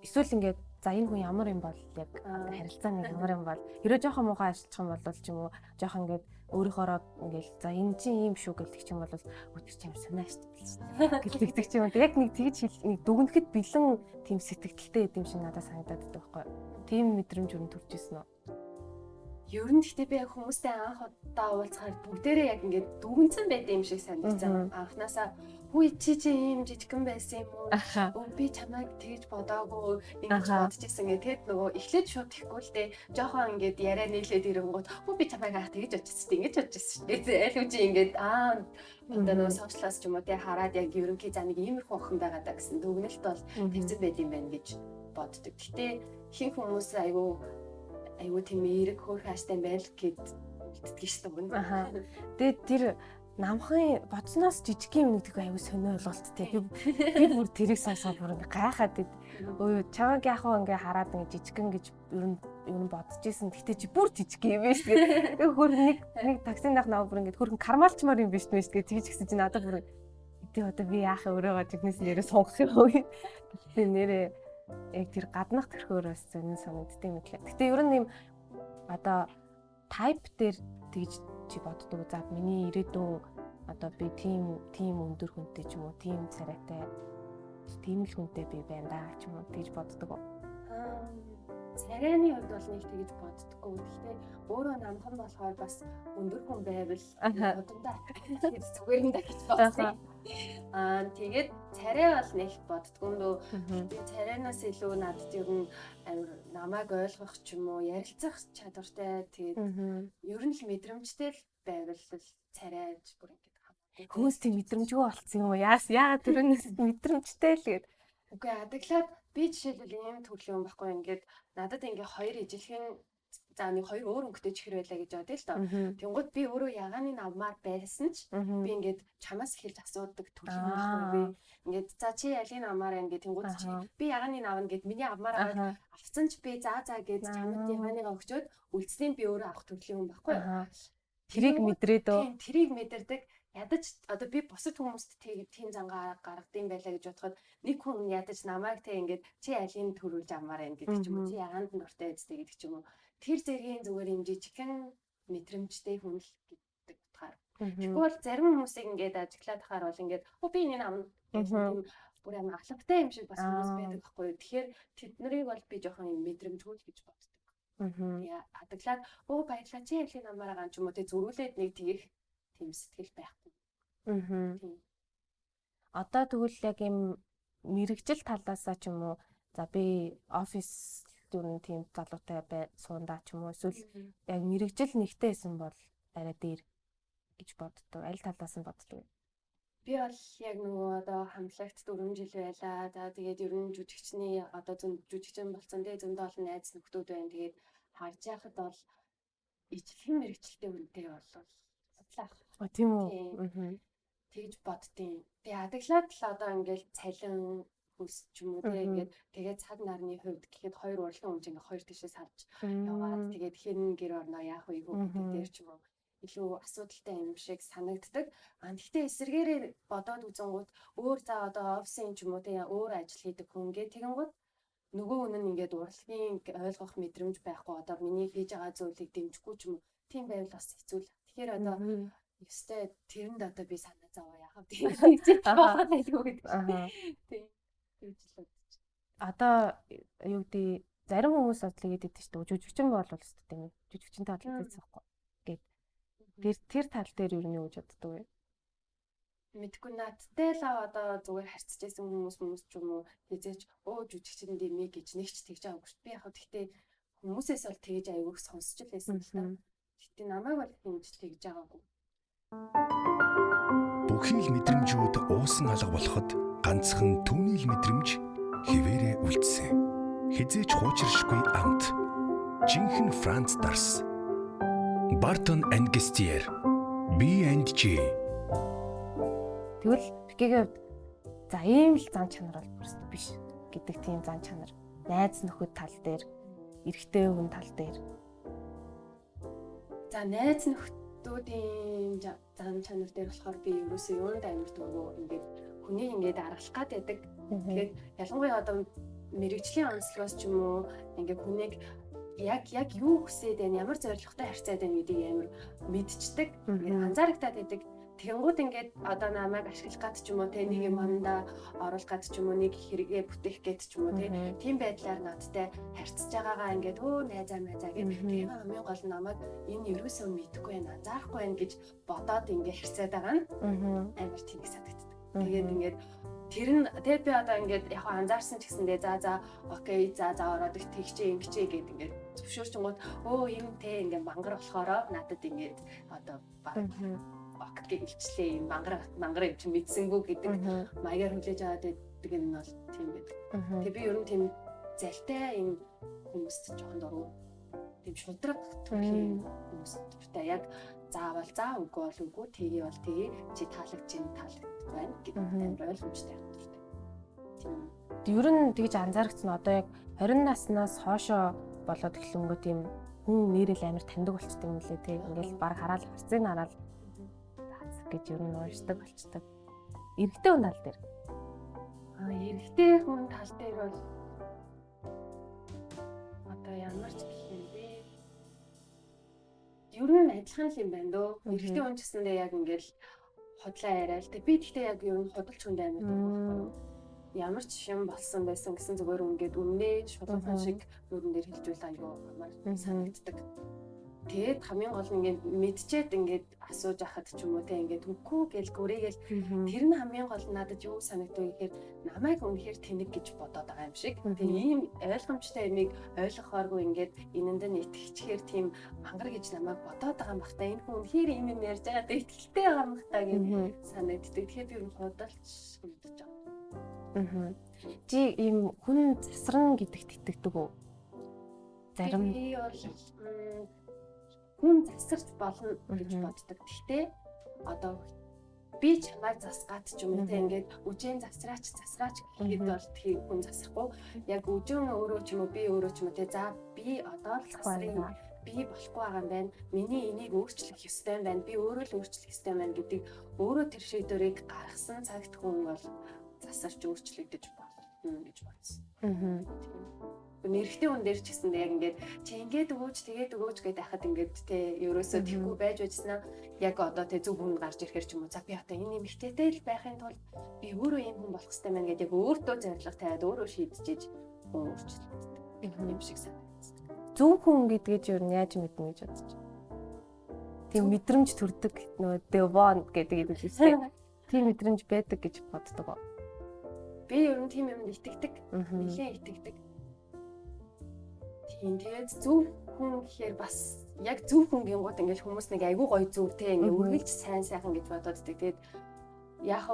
эсвэл ингээд за энэ хүн ямар юм бол яг харилцаа нэг ямар юм бол хэрвээ жоохон муухай ажиллах юм бол ч юм уу жоохон ингээд өөрийнхоороо ингээл за энэ чинь ийм шүү гэдэг ч юм бол өтөр чи амар сониа шүү дээ гэдэг ч юм уу. Яг нэг тэгж нэг дүгнэхэд бэлэн тийм сэтгэлтэй юм шиг надад санагдаад байдаг байхгүй. Тийм мэдрэмж өрн төрж исэн үү? Ер нь гэхдээ би яг хүмүүстэй анх удаа уулзахаар бүгдээрээ яг ингээд дүгнсэн байт юм шиг санагдсан. Анхнаасаа хүй чи чи ийм жижигхэн байсан юм уу? Өө би чамайг тэгж бодоагүй ингэж бодож исэн гэх. Тэгэд нөгөө эхлээд шууд тэхгүй л дээ. Жохон ингээд яриа нийлээд ирэнгүүт хүү би чамайг анх тэгж бодож исэн ингэж бодож исэн шүү дээ. Аль үжи ингээд аа одоо нөгөө сошиалаас ч юм уу те хараад яг ерөнхий за нэг иймэрхүү охин байгаа даа гэсэн дүгнэлт бол тавьсан байт юм байна гэж боддог. Гэтэ ихэнх хүмүүс айгүй тийм эерэг хөөх хааштай байл гэд үлддэг шүү дээ. Аха. Тэгээд тэр намхын бодсноос жижиг юм гэдэг айгүй сонио ойлголттой. Би бүр тэрийг сонсоод бүр ингээ гайхаад ид. Өө чамайг яг хаа ингээ хараад ингээ жижигэн гэж ер нь бодож исэн. Гэтэ чи бүр жижиг юм биш тэгээд хөр нэг таксинд ах наа бүр ингээ хөрхөн кармалчмаар юм биш мэж тэгээд тэгж гисэн чи надад бүр тэг одоо би яах вэ өөрөөгөө жигнэс нэрээ сунгах юм уу. Тэгээ нэрээ яг тэр гаднах төрхөөр бас сонин санагддаг юм лээ. Гэтэ ер нь юм одоо type дээр тэгж чи боддог. За миний ирээдүйн одоо би тийм өндөр хүнтэй ч юм уу, тийм царайтай, тийм л хүнтэй би байна да ч юм уу тэгж боддог уу? Царайны хувьд бол нэг тэгж боддоггүй. Гэхдээ өөрөө намхан болохоор бас өндөр хүн байвал удамдаа зүгээр юм да гэж бодсон. Аа тэгээд царай бол нэг боддгоо дөө. Би царайнаас илүү надад ер нь амар намайг ойлгох ч юм уу, ярилцах чадвартай. Тэгээд ер нь л мэдрэмжтэй л байвал л царайж бүр ингэж хамаагүй. Хүмүүс тийм мэдрэмжгүй болцсон юм уу? Яагаад тэрнээс мэдрэмжтэй л гээд. Үгүй адаглаад би жишээлбэл ийм төрлийн юм байхгүй ингээд надад ингээ хоёр ижилхэн за нэг хоёр өөр өнгөтэй чихэр байлаа гэж бодъё л доо. Тэнгууд би өөрөө ягааны навмаар байсан ч би ингээд чамаас эхэлж асуудаг төрлийн юм байхгүй би. Ингээд за чи алийг авмаар байна гэх тэнгууд чи би ягааны навна гэд миний авмаар аваад авсан ч би за за гэж чамд яганыгаа өгчөөд үлдснийг би өөрөө авах төрлийн юм байхгүй. Тэрийг мэдрээд үү? Тийм, тэрийг мэдэрдэг. Ядаж одоо би бусад хүмүүст тийм зангаа гаргадсан байлаа гэж бодоход нэг хүн ядаж намайг те ингээд чи алийг төрүүлж авмаар байна гэдэг ч юм уу, чи ягаанд нь дуртай үстэй гэдэг ч юм уу. Тэр зэргийн зүгээр юм жижигхэн мэдрэмжтэй хүн л гэдэг утгаараа Тэгэхгүй бол зарим хүмүүсийг ингээд ажиглаад хахаар бол ингээд би энийг авна гэх тийм бүр амар алавтай юм шиг бас хүмүүс байдаг байхгүй юу. Тэгэхээр тэд нарыг бол би жоохон юм мэдрэмжгүй л гэж боддог. Тэгээ адаглаад баярлалаа чи ялын намаар байгаа юм ч юм уу те зөрүүлээд нэг тэгэх тийм сэтгэл байхгүй. Тийм. Одоо тэгвэл яг юм мэрэгжил талаасаа ч юм уу за би офис юу н тийм залуутай бай суундаа ч юм уу эсвэл яг мэрэгжил нэгтэй байсан бол арай дээр гэж боддог. Аль талаас нь боддог вэ? Би бол яг нөгөө одоо хамтлагт 4 жил байлаа. За тэгээд ер нь жүжигчний одоо жүжигчин болсон те зөндөө олон найз нөхдүүд байна. Тэгээд харж яхад бол ижлэхэн мэрэгчлээ үнэтэй бол судлаах. А тийм үү. Тэгж боддیں۔ Тэгээ адаглаад л одоо ингээл цалин хөлс ч юм уу те ингээд тэгээд цаг нарны хувьд гэхэд хоёр урлагийн өмч ингээд хоёр тишээ сарж яваад тэгээд хэн гэр орноо яах вэ гэдэг дээр ч юм уу илүү асуудалтай юм шиг санагддаг. А гэхдээ эсэргээрээ бодоод үзэнгүүт өөр за одоо офисын ч юм уу те өөр ажил хийдэг хүн гээ тэгэнгүүт нөгөө хүн нь ингээд урлагийн ойлгох мэдрэмж байхгүй одоо миний хийж байгаа зүйлийг дэмжихгүй ч юм уу тийм байвал бас хэцүү л. Тэгэхээр одоо ёстой тэрэнд одоо би санаа зовоо яах вэ? Тийм болгоод байлгүй гэдэг. Тийм. Тэгж л бодож. Одоо юу гэдэг зарим хүмүүс бодлоо гэдэг шүү дээ. Жүжигчин бол өстой тийм ээ. Жүжигчэнтэй холбогдсон байхгүй гэд. Тэр тал дээр юу нь юу гэж боддог вэ? Мэдгүй надтай л одоо зүгээр харьцаж байсан хүмүүс ч юм уу хизээч жүжигчин дэмий гэж нэг ч тэгж байгаагүй шүү. Би яг гэхдээ хүмүүсээс бол тэгж айгүйх сонсч л байсан л та. Гэхдээ намайг бол хэмж тэгж байгаагүй. Бүхий л мэдрэмжүүд уусан алга болоход ганцхан түүний л мэдрэмж хിവэрэ үлдсэн. Хизээч хуучиршгүй амт. Жинхэнэ Франц дарс. Barton and Guestier. B&G. Тэгвэл Бикигийн хувьд за ийм л зан чанар бол бүрст биш гэдэг тийм зан чанар. Найз нөхөд тал дээр, эрэгтэй хүн тал дээр. За найз нөхдүүдийн зан чанар дээр болохоор би ерөөсөө юунд амар дургу ингээд хүнийг ингээд аргалах гад байдаг. Тэгээд ялангуяа одоо мэрэгжлийн онцлогоос ч юм уу ингээд хүнийг яг юу хүсээд байна, ямар зорилготой харьцаад байна гэдгийг амар мэдчихдэг. Ингээд анзаарагтаад байдаг. Тэгэнгүүт ингээд одоо намайг ашиглах гад ч юм уу те нэг юм анда оруулах гад ч юм уу нэг хэрэгээ бүтээх гээд ч юм уу те тийм байдлаар надтай харьцаж байгаагаа ингээд найзаа майзаа гэд тэр хамгийн гол нь намайг энэ ерөөсөө мэдэхгүй байна, анзаарахгүй байна гэж бодоод ингээд харьцаад байгаа нь амар тэнэг санагддаг. Тэгээд ингээд тэр нь тэг би одоо ингээд яг анзаарсан ч гэсэндээ за окей за ороод их тэгчээ ингэчээ гэд ингээд зөвшөөрчөнгүүд юм те ингээд мангар болохоро надад ингээд одоо баг ок гэлчлээ юм мангар юм чи мэдсэнгүү гэдэг маягаар хүлээж аваад байдаг юм бол тийм байдаг. Тэгээ би ер нь тийм залтай юм хүмүүст жоохон дургу. Тийм шудраг төрлийн хүмүүст дуртай. Яг заавал за үгүй бол үгүй, тгий бол тгий, чи таалагдж ин таалагддаг байна гэдэг амар ойлгомжтой байх дуртай. Тийм. Ер нь тэгж анзаарчихсан одоо яг 20 наснаас хоошоо болоод эхлэнгөө тийм хүн нэрэл амар таньдаг болчдөг юм лээ тий. Ингээл баг хараал харцыг хараал гэж ер нь уушдаг болчдөг. Эрэгтэй хүн тал дээр. Эрэгтэй хүн тал дээр бол одоо ямар ч гэх юм бэ? Ер нь адилхан л юм байна дөө. Эрэгтэй хүн ч гэсэндээ яг ингээл худлаа яриа л. Тэг би тэгтээ яг ер нь худалч хүнд амар дуртай байхгүй юу? Ямар ч юм болсон байсан гэсэн зүгээр ингээд өмнөө шулуухан шиг нүрэн дээр хэлжүүл айгүй амар санагддаг. Тэгээд хамгийн гол нь ингээд мэдчихэд ингээд асууж ахад ч юм уу те ингээд үгүй гэл гүрийгэл тэр нь хамгийн гол нь надад юу санагдав гэхээр намайг үнэхээр тэнэг гэж бодоод байгаа юм шиг. Тэгээ ийм ойлгомжтой юмыг ойлгохооргүй ингээд энэнд нь итгэчихээр тийм мангар гэж намайг бодоод байгаа юм бах та, энэ хүн үнэхээр ийм юм ярьж байгаа дэ итгэлтэй байгаа юм бах та гэж санагддаг. Тэгэхээр би худалч мэдэж байгаа. Чи ийм хүн засарна гэдэгт итгэдэг үү? Зарим би бол хүн засарч болно гэж боддог. Гэхдээ одоо би чамайг засгаад ч юм уу те ингээд үжин засраач гэхэд бол тэр хүн засрахгүй. Яг үжин өөрөө ч юм уу би өөрөө ч юм уу те за би одоо л засрыг би болохгүй байгаа юм байна. Миний энийг өөрчлөх ёстой юм байна. Би өөрөө л өөрчлөх ёстой юм байна гэдэг өөрөө тэр шийдвэрийг гаргасан цагт хүн бол засарч өөрчлөгдөж болно гэж бодсон. Нэрхтээ хүн дээр ч гэсэн яг ингээд чи ингээд өгөөч тэгээд өгөөч гэдээ байхад ингээд те ерөөсөө тэхгүй байж байжснаа яг одоо те зөв хүн гарч ирэхэр ч юм уу за би одоо энэ эмэгтэйтэй л байхын тулд би өөрөө ийм хүн болох хэрэгтэй байна гэдээ яг өөртөө зорилго тавиад өөрөө шийдчихэж хүн өөрчлөгддөг юм шиг санагдсан. Зөв хүн гэдгийг юу яаж мэднэ гэж бодож байна? Тийм мэдрэмж төрдөг нөгөө devon гэдэг юм л үстэй. Тийм мэдрэмж байдаг гэж боддог. Би ер нь тийм юмд итгэдэг. Нилээн итгэдэг. Тийм тэгээд зөв хүн гэхээр бас яг зөв хүн гингууд ингээл хүмүүс нэг айгүй гоё зөв те ингээ үргэлж сайн сайхан гэж бодоод идэг. Тэгээд яг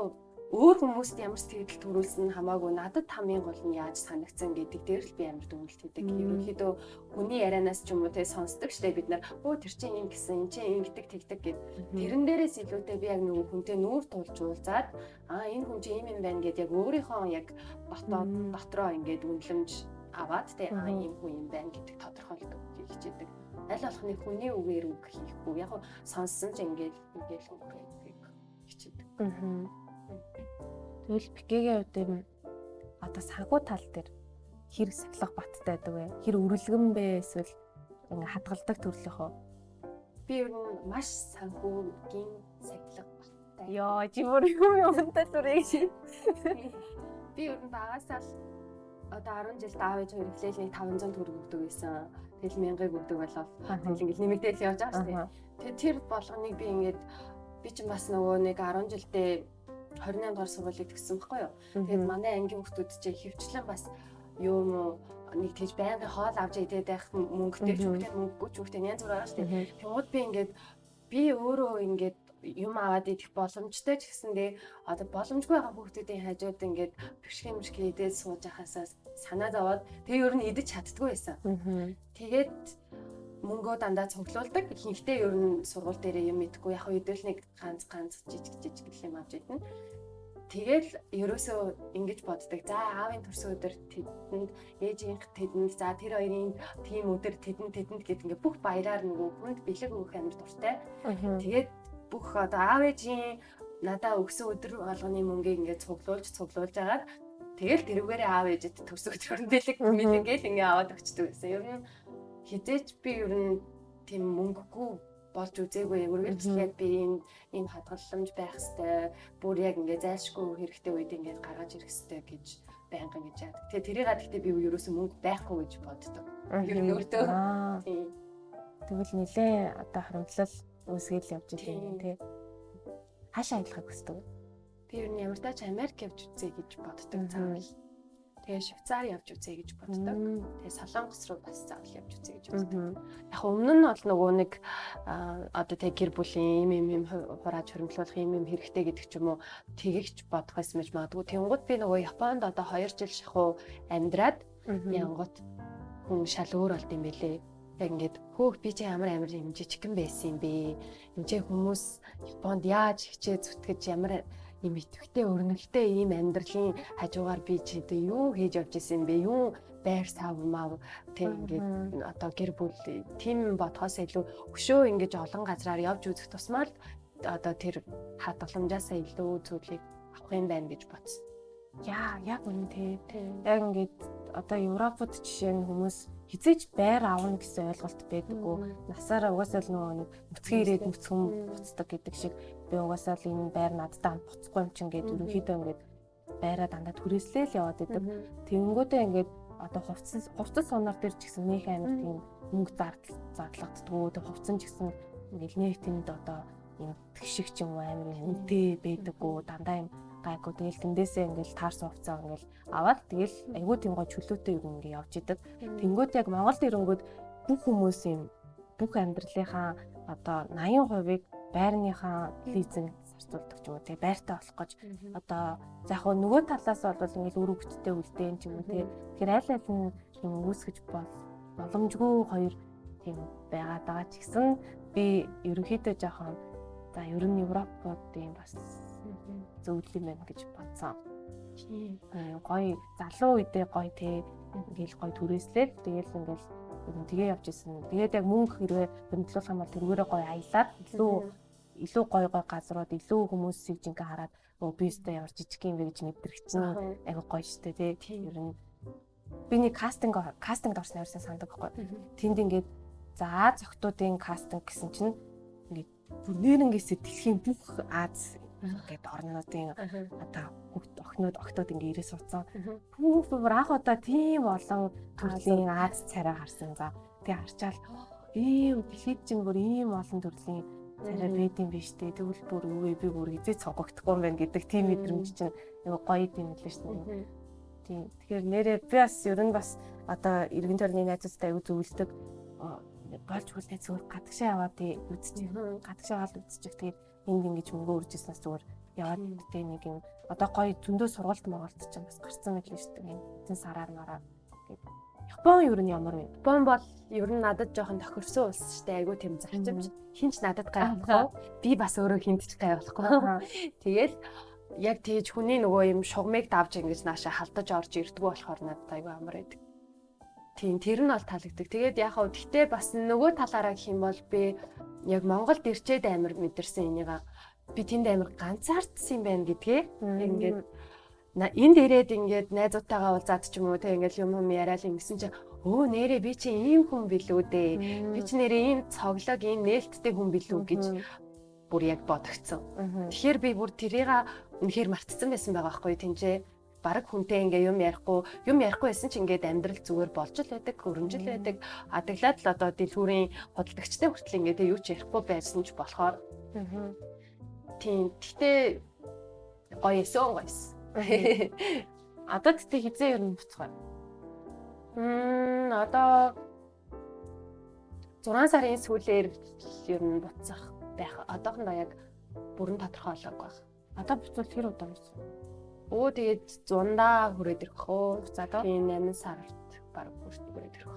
өөр хүмүүст ямар сэтгэл төрүүлсэн нь хамаагүй надад хамгийн гол нь яаж санагдсан гэдэг дээр л би амар дүгнэлт хийдэг. Ерөнхийдөө хүний ярианаас ч юм уу те сонсдог штэ бид нар өө тэр чинь юм гэсэн эн чинь ингэдэг тэгдэг гэд тэрэн дээрээс илүүтэй би яг нөгөө хүнтэй нүүр тулж уулзаад аа энэ хүн чинь ийм юм байна гэд яг өөрийнхөө яг дотоод дотроо ингээд үнэлэмж аваад те аа ийм хүн юм байна гэдэг тодорхойлдог хичээдэг. Аль болох нэг хүний үгээр үг хийхгүй. Яг сонссон ч ингээд ингээд өнгөрөөдгийг хичээдэг. Тэгвэл Пикегийн хувьд юм одоо санхүү тал дээр хэр сахилга баттай байдаг вэ? Хэр үрэлгэн бэ эсвэл ингээ хадгалдаг төрлийнхөө? Би ер нь маш санхүүгийн сахилга баттай. Йоо, чи бүр юм юмтай зүрэг шин. Би ер нь багасаа л одоо 10 жилд аав ээж хоёр эхлээл нэг 500 төгрөг өгдөг байсан. Тэгэл 1000-ыг өгдөг болоод тэгэл ингээл нэмэгдээл явж байгаа шүү дээ. Тэгээд тэр болгоныг би ингээд би чинь бас нөгөө нэг 10 жилдээ 28 дугаар сургуулийг төгссөн байхгүй юу. Тэгээд манай ангийн хүүхдүүд чинь хөвчлэн бас юм уу нэг тэгж байнгын хоол авч идээд байх мөнгөтэй ч үхтэй мөнгөгүй ч үхтэй янз бүр байгаа шүү дээ. Тэнгууд би ингээд би өөрөө ингээд юм аваад идэх боломжтой ч гэсэндээ одоо боломжгүй байгаа хүүхдүүдийн хажууд ингээд бишгэ мшгэ идээд сууж байхасаа санаа зовоод тэгээ ер нь идэж чаддгүй байсан. Тэгээд мөнгөө дандаа цуглуулдаг. Ихэнхдээ ер нь сургууль дээрээ юм идэхгүй. Яг хэдвэл нэг ганц ганц жижиг жижиг юм авч идэнэ. Тэгэл ерөөсөө ингэж боддог. За аавын төрсөн өдөр тэдэнд, ээжийнх тэдэнд, за тэр хоёрын тийм өдөр тэдэнд тэдэнд гэд ингээ бүх баяраар нөгөө хүнд бэлэг өгөх амар дуртай. Тэгээд бүх одоо аав ээжийн надаа өгсөн өдөр болгоны мөнгийг ингээ цуглуулж цуглуулж агаад тэгэл тэрүүгээрээ аав ээжэд төрсөн өдрөөр нь бэлэг мэлэнгээл ингээ аваад өгчдөг гэсэн. Ер нь хизээч би ер нь тийм мөнгөгүй болж үзээгүй. Үргэлжлээд би энэ хадгаламж байх хэвээр бүр яг ингээ зайлшгүй хэрэгтэй үед ингээд гаргаж ирэх хэвээр гэж байнга ингэж яадаг. Тэгээ тэрийг гэхдээ би ерөөсөө мөнгө байхгүй гэж боддог. Ер нь өөртөө. Тийм. Тэгвэл нилээ одоо харамтлал үүсгээл явж идэв юм тий. Хаашаа аялахыг хүсдэг вэ? Би ер нь ямар тач Америк явж үзье гэж боддог заавал. Тэгээ Швейцар явж үзье гэж боддог. Тэгээ Солонгос руу бас заавал явж үзье гэж боддог. Яг өмнө нь бол нөгөө нэг одоо тэг гэр бүлийн юм юм хурааж хуримтлуулах юм юм хэрэгтэй гэдэг ч юм уу тэгэгч бодох байсан байж магадгүй. Тэнгууд би нөгөө Японд одоо 2 жил шахуу амьдраад янгот хүн шал өөр болд юм бэлээ. Яг ингээд хөөх би чи ямар амар юм жижигхэн байсан юм бэ? Энд чи хүмүүс Японд яаж хичээ зүтгэж ямар юм идэвхтэй өрнөлттэй ийм амьдралын хажуугаар би чи одоо юу хийж явж исэн бэ? Юу байр сав мав тэг ингээд одоо гэр бүл тийм бодхоос илүү өшөө ингэж олон газраар явж үзэх тусмаа л одоо тэр хадгаламжаасаа илүү зүйлийг авах юм байна гэж бодсон. Яа, яг үнэн тий. Яг ингээд одоо Европод жишээ нь хүмүүс хизээч байр авна гэсэн ойлголт байдаггүй. Насаараа угаасаа л нөгөө нэг нүцгэн ирээд нүцгэн буцдаг гэдэг шиг би угаасаа л энэ байр надтай хамт буцахгүй юм чинь гээд ерөнхийдөө ингээд байраа дандаа түрээслээл яваад идэг. Тэнгүүдээ ингээд одоо хувцас сунаар дээр ч гэсэн нөх амар тийм мөнгө зардлагддгүү. Тэг хувцсан ч гэсэн ингээд нэх тэнд одоо юм тэгшиг ч юм уу амар үнэтэй байдаггүй. Дандаа юм гайгүй. Тэгэл тэндээсээ ингээл таарсан хувцас ингээл аваад тэгэл айгүй тийм гой чөлөөтэй юм ингээ явж идэг. Тэнгүүд яг Монголд ирэнгүүд бүх хүмүүс юм бүх амьдралынхаа одоо 80%-ыг байрныхаа лизинг зарцуулдаг ч юм уу тий байртай болох гэж одоо за яг нөгөө талаас бол ингээл үр хөвгттэй үлдээн ч юм уу тий. Тэгэхээр аль аль нь юм үүсгэж боломжгүй хоёр тийм байгаад байгаа ч гэсэн би ерөнхийдөө жоохон за ер нь Европод юм бас зөвлөл юм байна гэж бодсон. Тийм. Гоё залуу үедээ гоё те ингээл гоё түрээслээл тэгэл ингээл ер нь тэгээ явж исэн. Тэгээд яг мөнгө хэрвээ хөндлөх юм бол тэргээрээ гоё аялаад илүү гоё гоё газрууд илүү хүмүүсийг жинхэнэ хараад өө би өстой ямар жижиг юм бэ гэж мэдрэх чинь айгу гоё штэ тий. Ер нь Би нэг кастингд орсон ярьсан сандаг байхгүй. Тэнд ингээд за зохтуудын кастинг гэсэн чинь ингээд бүр нэрнгээсээ дэлхийн бүх Аз ингээд орнуудын одоо хүүхд охинууд октод ингээд ирээ суудсан. Бүх бүр анх удаа тийм олон төрлийн Аз царай харсан. За тэгээ харчаал ийм дэлхийд чинь бүр ийм олон төрлийн царай байд юм биш үү? Тэгвэл бүр үгүй би бүр хизээ цогцохдохгүй юм байна гэдэг тийм мэдрэмж чинь нэг гоё юм лээ шүү дээ. Тийм. Тэгэхээр нэрээ би бас ер нь бас одоо эргэн тойрны найзуудтай аягүй зөвлөдөг. Болж хүлээ зүгээр гадагшаа яваад үзчих. Гадагшаа яваад үзчих. Тэгээд энд ингэж мөнгө үржижснээс зүгээр яваад тэ нэг юм одоо гоё зөндөө сургалт Монголд ч бас гарцсан байл шүү дээ. Эцэн сараар мараар гээд Япон ер нь ямар вэ? Япон бол ер нь надад жоохон тохирсон улс шүү дээ. Айгуу тийм зарчимч. Хинч надад гайхахгүй. Би бас өөрөө хинт ч гайхахгүй. Тэгэл яг тэгж хүний нөгөө юм шугамыг давж ингэж нааша халдаж орж ирдгүү болохоор надад айгуу амар байдаг. Тийм, тэр нь бол таалагддаг. Тэгээд яг хав гэхдээ бас нөгөө талаараа гэх юм бол би яг Монголд ирчээд амар мэдэрсэн энийга би тэнд амар ганцаардсан юм байна гэдгээ. Ингээд энд ирээд ингээд найзуудтайгаа уулзаад ч юм уу те ингээд юм юм яриад ингэсэн чинь өө нэрээ би чи ийм хүн билүү дээ. Би чи нэрээ ийм цоглог, ийм нээлттэй хүн билүү гэж бүр яг бодогцсон. Тэгэхээр би бүр тэрийг үнэхээр мартцсан байсан байгаа байхгүй тэнцээ. Бараг хүнтэй ингээ юм ярихгүй байсан ч ингээд амьдрал зүгээр болж л байдаг, өрөмжл байдаг. Адаглаад л одоо дэлгүүрийн худалдагчтай хүртэл ингээ юу ч ярихгүй байсан ч болохоор. Тийм. Гэтэ гоё эсэн гоёсэн. Одоо тэгтээ хизээ ер нь буцах вэ? Одоо 6 сарын сүүлээр ер нь буцах байх. Одоохондоо яг бүрэн тодорхой болоогүй байх. Одоо буцвал хэр удаа буцах вэ? Өө тэгээд зундаа хүрээд ирэх хөө. Буцаад тийм 8 сард баг хүрээд ирэх.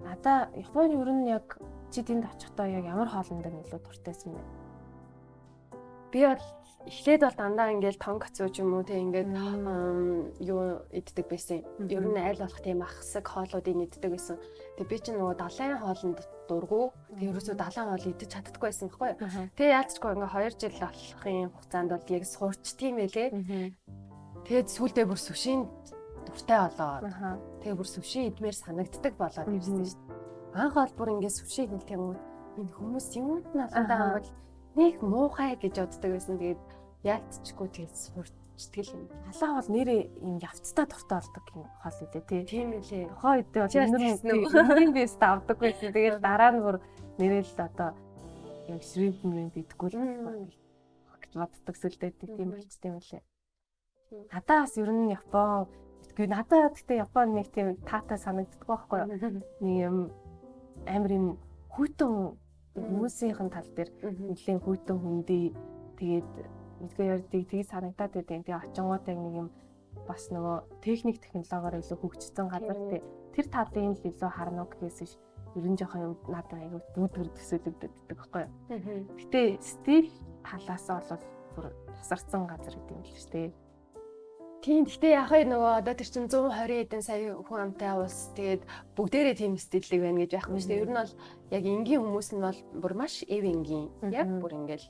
Надаа Японы ер нь яг чи тэнд очихдоо яг ямар хоолндоо илүү дуртайсан бэ? Би бол эхлээд бол дандаа ингээл тонкацу ч юм уу те ингээд юу иддэг байсан. Ер нь аль болох тийм ахсаг хоолуудыг иддэг байсан. Тэгээ би чинь нөгөө далайн хоолнд дургу. Тэгээ ерөөсөө далайн хоол идэж чаддаггүй байсан байхгүй юу. Тэгээ яалтчгүй ингээ 2 жил болохын хугацаанд бол яг сурчдгийм байлээ. Тэгээд сүүлдээ бүр сүшийн дуртай болоод. Тэгээ бүр сүши идмээр санагддаг болоод ирсэн шүү дээ. Анх бол бүр ингээ сүши хэлдэг юм уу? Энэ хүмүүс юунд нь аландаа бол нэг муухай гэж боддог байсан. Тэгээд яалтчгүй тэгээд сурчдаг юм. Халаа бол нэрээ юм явцтай дуртай болдог юм хоол үлээ тий. Тийм үлээ. Тухайн үедээ бол нэр бэст авдаг байсан. Тэгээд дараа нь бүр нэрээ л одоо яг шримп мримп идэхгүй л гэж боддог сүлдээ тийм болчтой юм лээ. Надаа бас ер нь Япон үгүй надаа гэхдээ Япон нэг тийм таатай санагддаг байхгүй юу? Нэг юм амар юм хүйтэн хүмүүсийнхэн тал дээр нэлийн хүйтэн хүндий тэгээд мэдгээ ярьдаг тгий санагдаад байдیں۔ Тэгээ очингууд яг нэг юм бас нөгөө техник технологиор илүү хөгжсөн газар тий. Тэр талын л илүү харна уу гэхээс биш ер нь жоохон юм надад аягүй дүүдгэр төсөөлөгдөд байхгүй юу. Гэтэ стил талаас бол бүр тасарсан газар гэдэг юм л шүү дээ. Тийм, гэхдээ яг нөгөө одоо тэр чинь 120 хэдэн сая хүн амтай улс тэгээд бүгдээрээ тийм стиллэг байна гэж байхгүй шүү дээ. Ер нь бол яг энгийн хүмүүс нь бол бүр маш эв энгийн. Яг бүр ингээл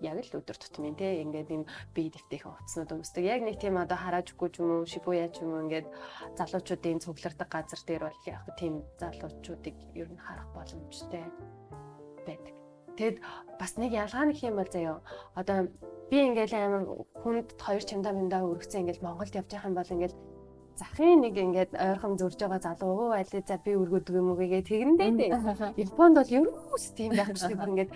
яг л өдөр тутмын те ингээд юм бие дэвтэйхэн хувцснууд өмсдөг. Яг нэг тийм одоо Харажуку ч юм уу, Шибуя ч юм уу ингээд залуучуудын цуглардаг газар дээр бол яг тийм залуучуудыг ер нь харах боломжтой байдаг. Тэгэд бас нэг ялгаа нэг юм бол заяа. Одоо би ингээл амар хүнд хоёр чимдаа мэмдаа өргөцсөн ингээл Монголд явж байгаа юм бол ингээл захын нэг ингээд ойрхон зурж байгаа залуу өө аль за би өргөдөг юм уу гээ тэгэндээ дээ. Японд бол ерөөс тийм байхгүй шүү дээ. Ингээд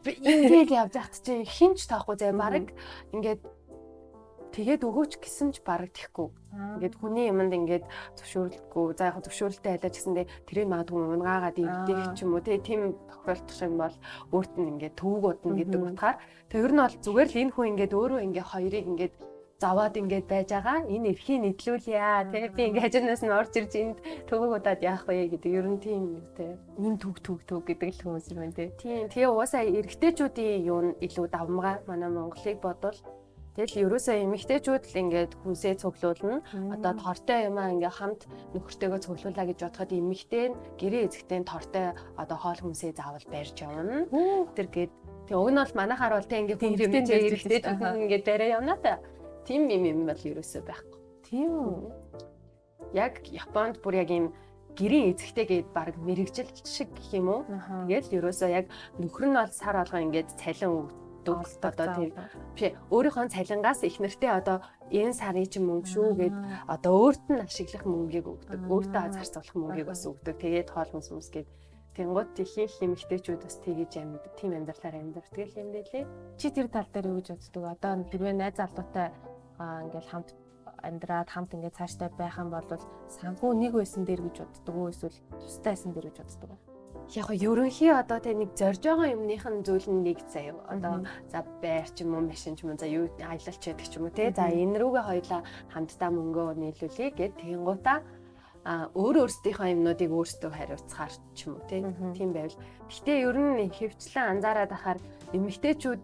ингээл явж байхад чинь хинч таахгүй заяа баг ингээд тэгээд өгөөч гэсэн ч бараг тэхгүй. Ингээд хүний юмд ингээд зөвшөөрлөхгүй. За яг зөвшөөрөлтэй байлаа ч гэсэндээ тэрийг магадгүй унгаагаад ирдэх ч юм уу тийм тохиолдох юм бол өөрт нь ингээд төвөг удна гэдэг утгаар. Тэр ер нь бол зүгээр л энэ хүн ингээд өөрөө ингээд хоёрыг ингээд зовоод ингээд байж байгаа. Энэ эрхийг нийтлүүлье тий. Би ингээд хажуунаас нь орж ирж энд төвөг удаад яах вэ гэдэг ер нь тийм юм тий. Ийм төг төг төг гэдэг л хүмүүс юм байна тий. Тийм. Тэгээ угаасаа эрэгтэйчүүдийн юу нь илүү давмгай. Манай Монголыг бодвол тэгэл ерөөсөө эмэгтэйчүүд л ингээд хүнсээ цуглуулна. Одоо тортой юмаа ингээ хамт нөхөртэйгөө цуглуулаа гэж бодоход эмэгтэй нь гэрээ эзэгтэй нь тортой одоо хоол хүнсээ заавал барьж явна. Тэр гээд тэг уг нь бол манайхаар бол тэг ингээ хүн эрэгтэйчүүд ингээд бариа явна та. Тийм юм юм бол ерөөсөө байхгүй. Тийм үү. Яг Японд бүр яг ийм гэрийн эзэгтэй гээд баг мэрэгжил шиг гэх юм уу. Тэгэл ерөөсөө яг нөхөр нь бол сар болгон ингээд цалин өгдөг. Одоо тэр биш өөрийнхөө цалингаас их нэртэй одоо энэ сарын чинь мөнгө шүү гэд одоо өөрт нь ашиглах мөнгийг өгдөг. Өөртөө зарцуулах мөнгийг бас өгдөг. Тэгээд хоол хүнс мүс гээд тэнгууд ихэнх эмэгтэйчүүд бас тэгэж амьд тийм амьдралаар амьдардаг юм байлээ. Чи тэр тал дээр юу гэж боддог? Одоо хэрвээ найз залуутай ингээл хамт амьдраад хамт ингээд цаашдаа байх юм бол санхүү нэг байсан дээр гэж боддог уу эсвэл тустай байсан дээр гэж боддог уу? Яг го ерөнхий одоо тэ нэг зорж байгаа юмных нь зүйл нь нэг заяа. Одоо за байр ч юм уу, машин ч юм уу, за юу аялалч байдаг ч юм уу те. За энэ рүүгээ хоёлаа хамтдаа мөнгөө нийлүүлье гэд тэгэнгуутаа өөр өөрсдийнхөө юмнуудыг өөрсдөө хариуцахаар ч юм уу тийм байвал. Гэхдээ ер нь хөвчлэн анзаараад ахаар эмэгтэйчүүд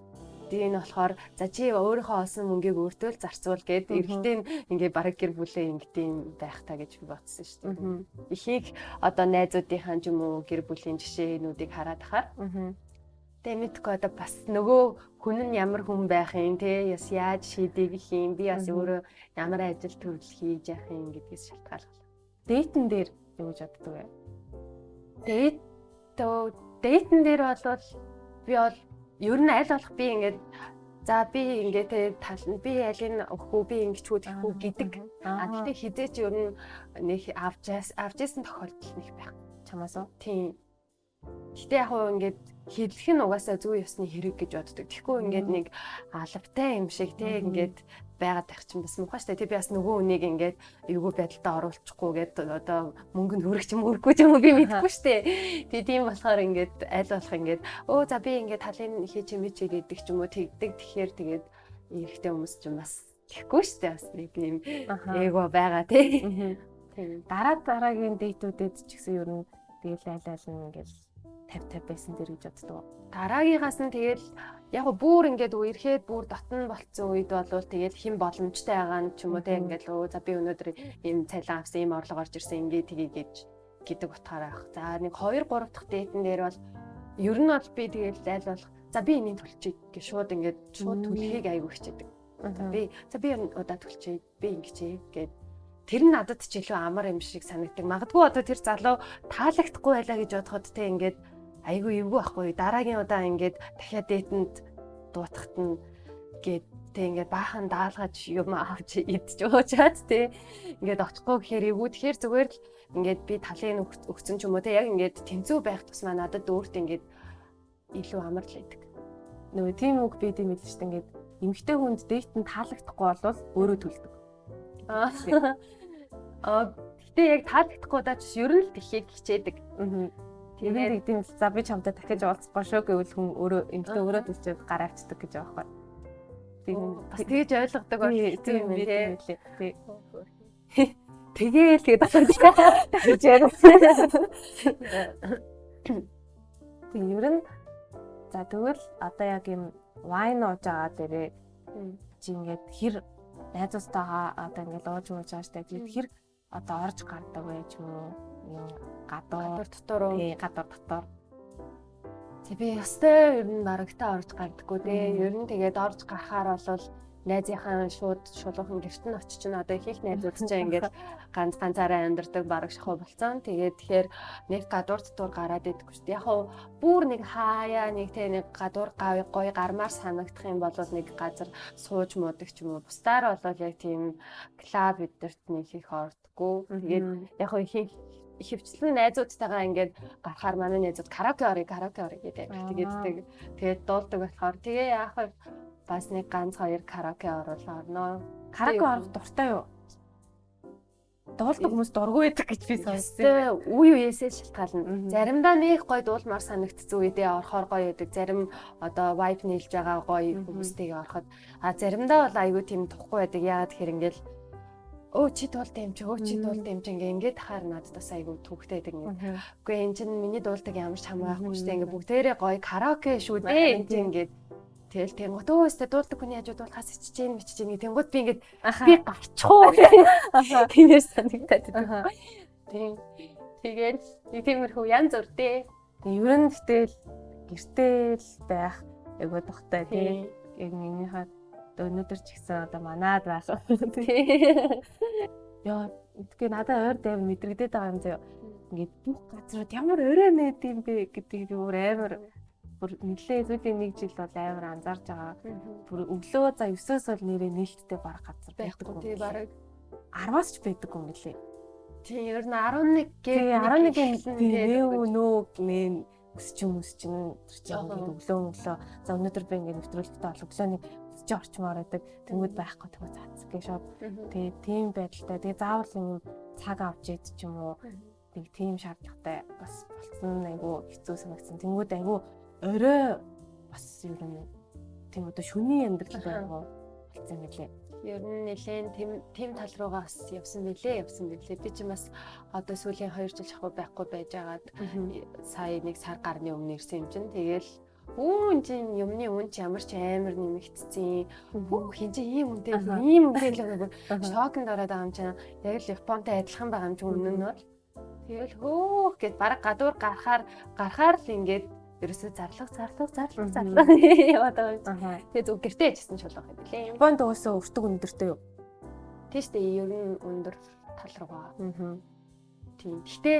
нь болохоор за чи өөрийнхөө олсон мөнгийг өөртөө л зарцуул гэд эрэгтэй нь ингээ бараг гэр бүлээ ингэдэм байх та гэж би бодсон шүү дээ. Ихэнх одоо найзуудынхаа ч юм уу гэр бүлийн жишээнүүдийг хараад ахаар. Тэгээ мэдгүй одоо бас нөгөө хүн нь ямар хүн байх юм те яс яаж шийдэх юм би бас өөрөө ямар ажил төрөл хийж явах юм гэдгээс шалтгаална. Date-эн дээр юу гэж боддог вэ? Date-эн дээр бол би бол ер нь аль болох би ингээд за би ингээд те тал би алийг өгөхгүй би ингэчүү тэгэхгүй гэдэг. А тэгтээ хизээч ер нь нэг авч яасан тохиолдол нэг байх. Чамаас уу? Тийм. Гэтэ яг хуу ингээд хэлэх нь угаасаа зүй ёсны хэрэг гэж боддог. Тэгэхгүй ингээд нэг алавтай юм шиг те ингээд байгаад байх чинь бас муухай штэ. Тэг би бас нөгөө хүнийг ингээд эвгүй байдалтай оруулчихгүй гээд одоо мөнгө нь хүрэх ч юм өрөхгүй ч юм уу би мэдэхгүй штэ. Тэг тийм болохоор ингээд аль болох ингээд өө за би ингээд талын хийж чимээч гэдэг ч юм уу тэгдэг. Тэгэхээр тэгээд эрэгтэй хүмүүс ч бас тэгэхгүй штэ бас нэг юм эго байгаа тий. Тийм. Дараа дараагийн date-үүдэд ч гэсэн ер нь тэгэл айл айл нь ингээл 50 50 байсан дээр гэж боддог. Дараагийнхаас нь тэгэл яг го бүр ингээд үерхэд бүр дотн болцсон үед болвол тэгэл хэн боломжтой байгаа нь ч юм уу те ингээд өө за би өнөөдөр ийм цалин авсан, ийм орлого орж ирсэн ингээд тгий гэж гэдэг утгаараа ах. За нэг 2 3 дахь date-эн дээр бол ер нь бол би тэгэл айл болох за би энийг төлчихье гэж шууд ингээд шууд төлөхийг айгүй хичээдэг. Би за би удаа төлчихье, би ингэчээ гэд тэр нь надад ч илүү амар юм шиг санагддаг. Магадгүй одоо тэр залуу таалагдахгүй байлаа гэж бодоход те ингээд айгүй эвгүй байхгүй. Дараагийн удаа ингээд дахиад date-энд дуутахт нь гээд тэ ингээд баахан даалгаж юм авч идэж уучаад тэ ингээд очихгүй гэхээр эвгүй. Тэгэхээр зүгээр л ингээд би талын өгсөн ч юм уу тэ яг ингээд тэнцүү байх тусмаа надад өөрт ингээд илүү амар л байдаг. Нөгөө тийм үг би тийм хэлсэн шүү дээ. Ингээд эмэгтэй хүнд date нь таалагдахгүй болвол өөрөө төлдөг. Аа гэтээ яг таалагдахгүй даа ч ер нь л тэхийг хичээдэг. Тэгээд тийм л за би чамтай дахиж уулзахгүй шүү гэвэл хүн өөрөө эмэгтэй өөрөө төлчөөд гар авчдаг гэж байгаа байхгүй. Тийм бас тэгэж ойлгодог байх тийм юм тий. Тий. Тэгээл тэгээд дахиж яг. Тийм ер нь за тэгвэл одоо яг юм wine ууж байгаа дээрээ чи ингээд хэр найзуудтайгаа одоо ингээд ууж ууж байгаа штэ. Тэгээд хэр одоо орж гардаг вэ ч юм уу юм гадуур дотор уу? Тий, гадуур дотор. Тэг би ёстой ер нь барагтаа орж гардаггүй дээ. Ер нь тэгээд орж гарахаар бол найзынхаа шууд шулуухан гэрт нь очиж нь одоо их их найзууд чинь ингээд ганц ганцаараа амьдардаг бараг шахуу болцсон. Тэгээд тэгэхээр нэг гадуур дотор гараад идэггүй шүү дээ. Яг хуу бүр нэг хаяа нэг тэ нэг гадуур гой гармаар санагдах юм бол нэг газар сууж муудаг ч юм уу. Бусдаар бол яг тийм club эдэрт нэг их ордоггүй. Тэгээд яг хуу их ихэвчлэн найзуудтайгаа ингээд гарахаар манай найзууд караоке орё, караоке орё гэдэг. Тэгээд тэгээд дуулдаг болохоор тэгээ яах вэ? Бас нэг ганц хоёр караоке оруулаа орно. Караоке орох дуртай юу? Дуулдаг хүмүүс дургүй байдаг гэж би сонссон. Үе үеэсээ шалтгаална. Заримдаа нэг гоё дуулмаар санагдсан үедээ орохоор гоё байдаг. Зарим одоо vibe нийлж байгаа гоё хүмүүстэйгээ ороход а заримдаа бол айгүй тийм тухгүй байдаг. Яагаад тэгэхээр ингээл өө чи дуулд юм чи өө чи дуулд юм чи ингээ ингээд тахаар надад бас айгүй төвхтэй байдаг ингээ. Үгүй эн чинь миний дуулдаг ямар ч хамаа байхгүй шүү дээ. Ингээ бүгдээрээ гоё караоке шүү дээ. Эн чинь ингээд тэгэл тэнгуут өө өстө дуулдаг хүний хажуу дуулахаас ичж гин мичж гин тэнгуут би ингээд би гарчих уу тиймэр санагдаад байдаг. Тийм. Тэгээд нэг тиймэрхүү янз бүр дээ. Ер нь гэтэл гэртээ л байх айгүй духтай тий. Яг минийхээ өнөөдөр ч гэсэн одоо манад байх. Тий. Яа Мэдгүй надад ойр дайв мэдрэгдээд байгаа юм заяа. Ингээд бүх газрууд ямар орой нэт юм бэ гэдгийг би бүр амар бүр нэлээ сүүлийн нэг жил бол амар анзаарж байгаа. Бүр өглөө за 9-өөс бол нэрээ нээлттэй бараг газар байхгүй тий бараг 10-аас ч байдаг юм билээ. Тий ер нь 11 гээ 11-ийн нөө нөө нэ өсч юм өсч чинь тэр чинь ингээд өглөө за өнөөдөр би ингээд нэвтрүүлэгтэй бол өглөө нэг өсч орчмоор байдаг. Тэнгүүд байхгүй тэнгүүд цац гээ шууд. Тэгээ тийм байдалтай. Тэгээ заавал юм цаг авч ид ч юм уу. Нэг тийм шаардлагатай бас болцсон айгу хэцүү санагдсан. Тэнгүүд айгу орой бас ер нь тийм одоо шөнийн амьдрал байгуу болцсон юм билээ. Ер нь нэлээд тийм тал руугаа бас явсан билээ. Би ч бас одоо сүүлийн 2 жил шахуу байхгүй байжгаад сая нэг сар гарны өмнө ирсэн юм чинь. Тэгэл эн чинь юмны үн чи ямар ч амар нэмэгдсэн. Хүү хин чи ийм үнэтэй ийм үнэтэй л бүр шоконд ороод байгаа юм чинь. Яг л Японтай адилхан байгаа юм чинь үнэн нь бол. Тэгэл хөөх гэд бараг гадуур гарахаар л ингээд ерөөсөө зарлах яваад байгаа юм. Тэгээ зөв гэртээ яжсэн чулга юм билээ. Японд уусаа өртөг өндөртэй юу? Тийм шүү дээ. Ер нь өндөр тал руугаа. Тийм. Гэтэ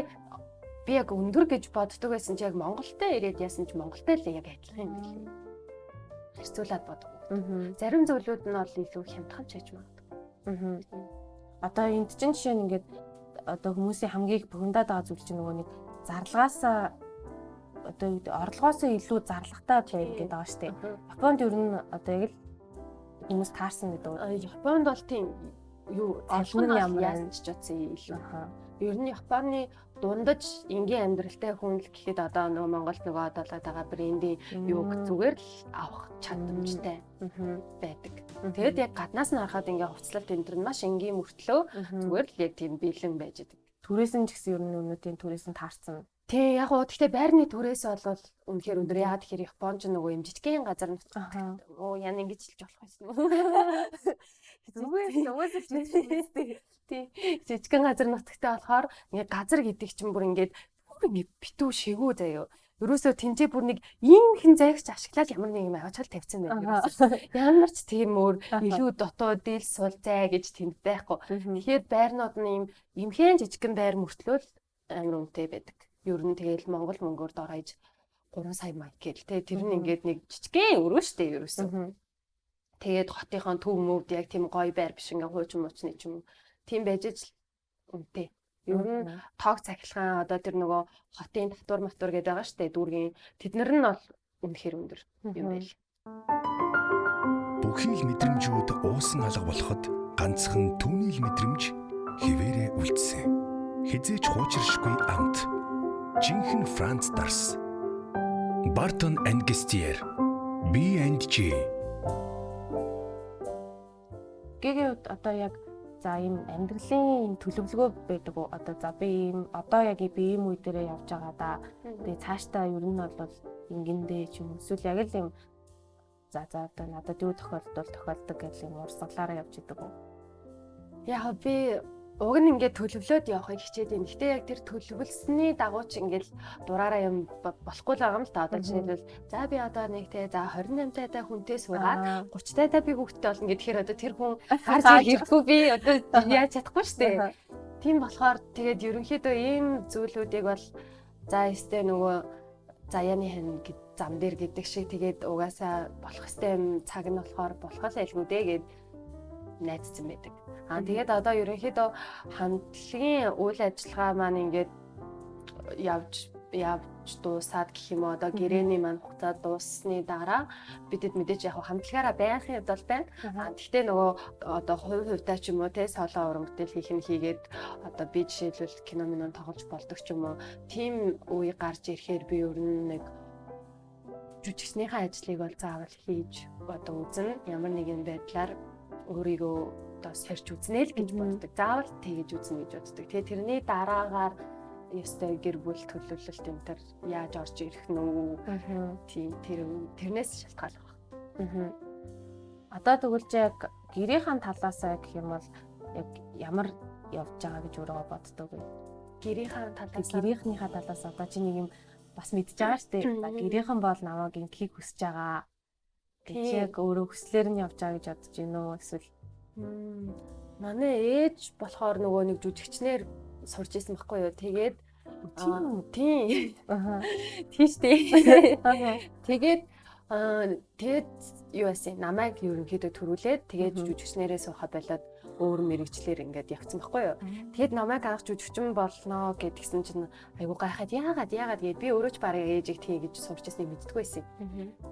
би яг өндөр гэж боддог байсан чи яг Монголтой ирээд яасан чи Монголтой л яг адилхан юм билээ. Харьцуулаад боддог. Зарим зүйлүүд нь бол илүү хямдхан ч байж магадгүй. Одоо энд чинь жишээ нь ингээд одоо хүмүүсийн хамгийн их бухимдаад байгаа зүйл чинь нөгөө нэг зарлагаасаа одоо юу гэдэг орлогоосоо илүү зарлагатай байна гэдэг байгаа шүү дээ. Японд ер нь одоо яг л хүмүүс таарсан гэдэг үү? Японд бол тийм юу орлого нь ямар яасан ч утсан илүү. Ер нь Японы дундаж энгийн амьдралтай хүн л гэхэд одоо нөгөө Монголд нөгөө одоолоод байгаа брендийн юуг зүгээр л авах чадамжтай байдаг. Тэгэд яг гаднаас нь харахад ингээ хувцлалт энэ төр нь маш энгийн мөртлөө зүгээр л яг тийм бэлэн байж байгаа. Түрээсэн ч гэсэн ер нь өнөөдрийн түрээсэн таарсан. Тий, яг уу гэхдээ байрны түрээс бол үнэхээр өндөр. Яагаад тэгэхээр Япон ч нөгөө юм жижигхэн газар оо яна ингэж хэлж болох байсан. Зүгээр л угаасаа жижигхэн. Тий. Жижигхэн газар нутагтай болохоор ингээ газар гэдэг чинь бүр ингээд бүр ингээ битүү шигүү заяо. Ерөөсөө тэнцээ бүр нэг ийм хэн зайгч ашиглаад ямар нэг юм аваачаал тавьсан байх. Ямар ч тийм өөр илүү дотоо дийл сул зай гэж тэнд байхгүй. Тэгэхээр байрнууд нь ийм эмхэн жижигхэн байр мөртлөө амар үнэтэй байдаг. Ер нь тэгэл Монгол мөнгөөр дор хаяж 3 сая маяг гээл те. Тэр нь ингээд нэг жижигхэн өрөө штэ ерөөсөө. Тэгээд хотынхон төв мөвд яг тийм гоё байр биш ингээ хуучин муучны ч юм. Тийм байж л үнэтэй. Ер нь тоог цахилгаан одоо тэр нөгөө хотын татвар матур гэдэг байгаа штэ дүүргийн тэднэр нь бол үнэхээр өндөр юм байл. Бүхий л мэдрэмжүүд уусан алга болоход ганцхан түүний л мэдрэмж хിവэрэ үлдсэн. Хизээч хуучиршгүй амт. Жинхэнэ Франц дарс. Barton and Guestier. B&G. Гэгээ одоо яг за ийм амьдралын ийм төлөвлөгөө байдаг уу? Одоо за би ийм одоо яг би ийм үе дээрээ явж байгаа да. Тэгээ цаашдаа ер нь бол ингэндээ ч юм эсвэл яг л ийм за одоо надад юу тохиолдвол тохиолдог гэх юм урсгалаараа явж идэг үү? Яг би уг нь ингээд төлөвлөөд явахыг хичээд байна. Гэтэ яг тэр төлөвлөсний дагуу ч ингээд дураараа юм болохгүй л байгаа юм л та. Одоо жишээлбэл за би одоо нэг те за 28 тайдаа хүнтэй суугаад 30 тайдаа би хүүхэдтэй болно гэхээр одоо тэр хүн гарч ирэхгүй би одоо яаж чадахгүй шүү дээ. Тийм болохоор тэгээд ерөнхийдөө ийм зүйлүүдийг бол за өстэй нөгөө заяаны хан гэд зам дээр гэдэг шиг тэгээд угаасаа болох өстэй юм цаг нь болохоор болох л айлгүй дээ гэд найдсан байдаг. Аа тэгээд одоо ерөнхийдөө хамтлагийн үйл ажиллагаа маань ингээд явж дуусаад гэх юм уу одоо гэрээний маань хугацаа дууссаны дараа бидэд мэдээж яг хамтлагаараа байхын хувьд бол байна. Аа гэхдээ нөгөө одоо хувь хувьдаа ч юм уу те соло уран бүтээл хийх нь хийгээд одоо би жишээлбэл кино минь тоглож болдог ч юм уу тийм үе гарч ирэхээр би ер нь нэг жүжигчнийхээ ажлыг бол заавал хийж одоо үзнэ. Ямар нэгэн байдлаар өөрийгөө одоо сорж үзнэ л гэж боддог. Заавал тэгэж үзнэ гэж боддог. Тэгээ тэрний дараагаар ёстой гэр бүл төлөвлөлт энэ төр яаж орж ирэх нь үү? Тийм тэрнээс шалтгаалах баг. Одоо тэгвэл чи яг гэрийнхэн талаасаа гэх юм бол яг ямар явж байгаа гэж өөрийгөө боддог вэ? Гэрийнхээ талаас гэрийнхнийхээ талаас одоо чи нэг юм бас мэдж байгаа шүү дээ. Гэрийнхэн бол намайг ингэхийг хүсэж байгаа. Чи яг өөрөө хүслээр нь явж байгаа гэж бодож байна уу эсвэл? Манай ээж болохоор нөгөө нэг жүжигчнэр сурж исэн байхгүй юу. Тэгээд Тийм үү? Тийм. Аха. Тийм шүү дээ. Тэгээд тэгээд юу яасан намайг ерөнхийдөө төрүүлээд тэгээд жүжигчнэрээ сууха болоод өөр мэрэгчлэр ингээд явцсан байхгүй юу. Тэгээд намайг анх жүжигчин болно гэдгсэн чинь айгу гайхаад яагаад яагаад гээд би өөрөө ч барыг ээжийг тий гэж сурч ирснийг мэддэггүй байсан.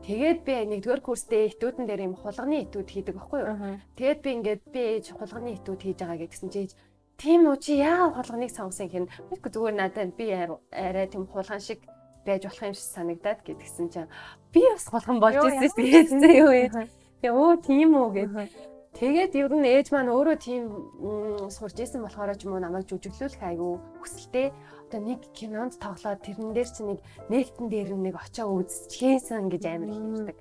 Тэгээд би нэгдүгээр курсдээ этүүдэн дээр юм хулганы этүүд хийдэг байхгүй юу. Тэгээд би ингээд би ээж хулганы этүүд хийж байгаа гэдгсэн чинь ээж тийм үү чи яагаад хулганыг сонгосон гэн мэдгүй зүгээр надад би арай тийм хулган шиг байж болох юм шиг санагдаад гэдгсэн чинь би бас хулган болж ирсэн шүү дээ юу ээж. Тэгээ өө тийм үү гэд. Тэгээд ер нь ээж маань өөрөө тийм сурж исэн болохоор ч юм уу намайг жүжиглүүлэх айгүй хүсэлтэй. Одоо нэг кинонд тоглоод тэрэн дээр чи нэг нээлтэн дээр нэг очоо үзчихээсэн гэж амар их ярьдаг.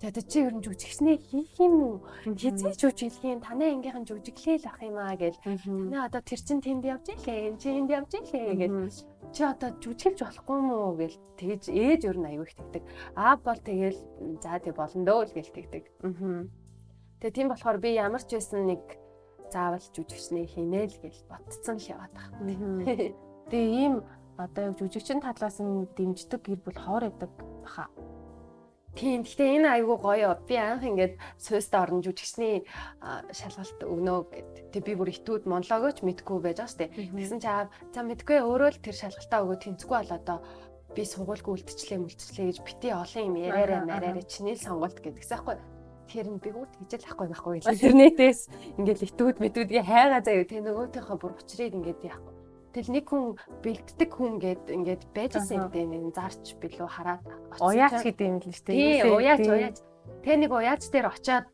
Тэгээд одоо чи ер нь жүжигчнээ хийх юм уу? Хизээ жүжиглэх юм? Танай ангийнхан жүжиглээл ах юм аа гэл. Танай одоо тэр чин тэнд явж илээ, энэ чи энд явж илээ гэл. Чи одоо жүжиглэж болохгүй юм уу гэл тэгэж ээж ер нь аюу их тэгдэг. Аа бол тэгэл за тэг болно дөө л гэл тэгдэг. Тэгээ тийм болохоор би ямар ч байсан нэг заавал жүжигчнээ хийнэ л гэл ботцсон л яваад байгаа. Тэгээ ийм одоо яг жүжигчин талаас нь дэмждэг гэр бүл хоор байдаг баха. Тийм. Гэхдээ энэ айгүй гоё. Би анх ингээд сууст орно жүжигчний шалгалт өгнө гэд. Тэг би бүр этүүд монологоо ч мэдгүй байж байгаа штэ. Тэгсэн чи аа за мэдгүй өөрөө л тэр шалгалтаа өгөө тэнцэхгүй бол одоо би сургуульгүй үлдчихлээ мүлдчихлээ гэж бити олон юм яриараа мараараа чиний л сонголт гэдгсэн аахгүй. Тэгэхээр нь би бүр тэгж л ахгүй байхгүй гэл. Интернетээс ингээд этүүд мэдүүдийг хайгаа заяа тэ нөгөөхийнхөө бүр учрыг ингээд яахгүй. Тэгэл нэг хүн бэлддэг хүн гээд ингээд байжсэн юм дээ нэг зарч билүү хараад очсон. Уяач гэдэг юм л шүү дээ. Тийм уяач уяач. Тэгээ нэг уяач дээр очиад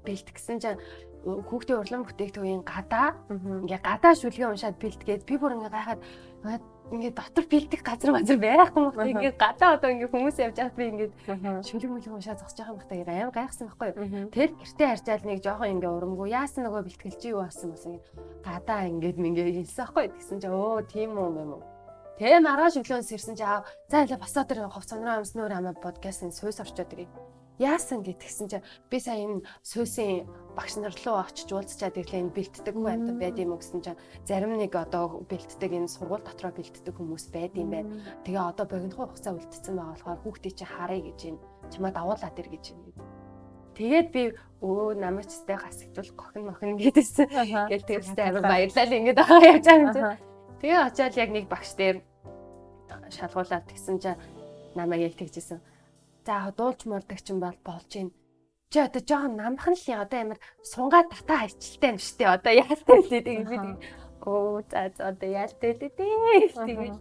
бэлтгэсэн чинь хүүхдийн урлан бүтээгдэхүүн гадаа ингээ гадаа шүлгээ уншаад бэлтгээд би бүр ингээ гайхаад ингээ дотор бэлдэх газар мазар байхгүй юм байна. Ингээ гадаа одоо ингээ хүмүүс явж байхад би ингээ шүлэг мүлэг уншаад зогсож байгаа юм байна. Ингээ аим гайхсан байхгүй юу. Тэгэл гэртээ харьжаал нэг жоохон ингээ урамгүй яасан нөгөө бэлтгэл чи юу болсон болсон гадаа ингээд мингээ хэлсэн байхгүй юу. Тэгсэн чи өө тийм үү юм уу. Тэгээ маргааш өглөөнс ирсэн чи аа за илээ босоо тэр хов сонроо амснуур амаа подкастын суус орчоод ирээ. Яасан гэтгсэн чи би сая энэ суусын багш нар руу очиж уулзчаад ирлээ энэ бэлтдэг хүн амьтан байд юм уу гэсэн чинь зарим нэг одоо бэлтдэг энэ сургууль дотроо бэлтдэг хүмүүс байд юм байна. Тэгээ одоо богинохон хугацаа үлдсэн байгаа болохоор хүүхдээ чи харъя гэж юм. Чамаа давуулаад ир гэж юм. Тэгээд би өө намайг ч өстэй гасагдвал гохин мохин гэдээсэн. Гэл тэгстэй амар баярлалаа л ингэж байгаа явж байгаа юм чинь. Тэгээ очиад яг нэг багш дээр шалгуулад тэгсэн чинь намайг яг тэгжсэн. За дуулж муулдаг чинь бол болж гин. Чи одоо жоохон намхан л одоо амар сунгаа татаа хайчлалтай юм штэ. Одоо яалтай лээ тэгээ би өө за за одоо яалтай лээ дээ. Тэгэл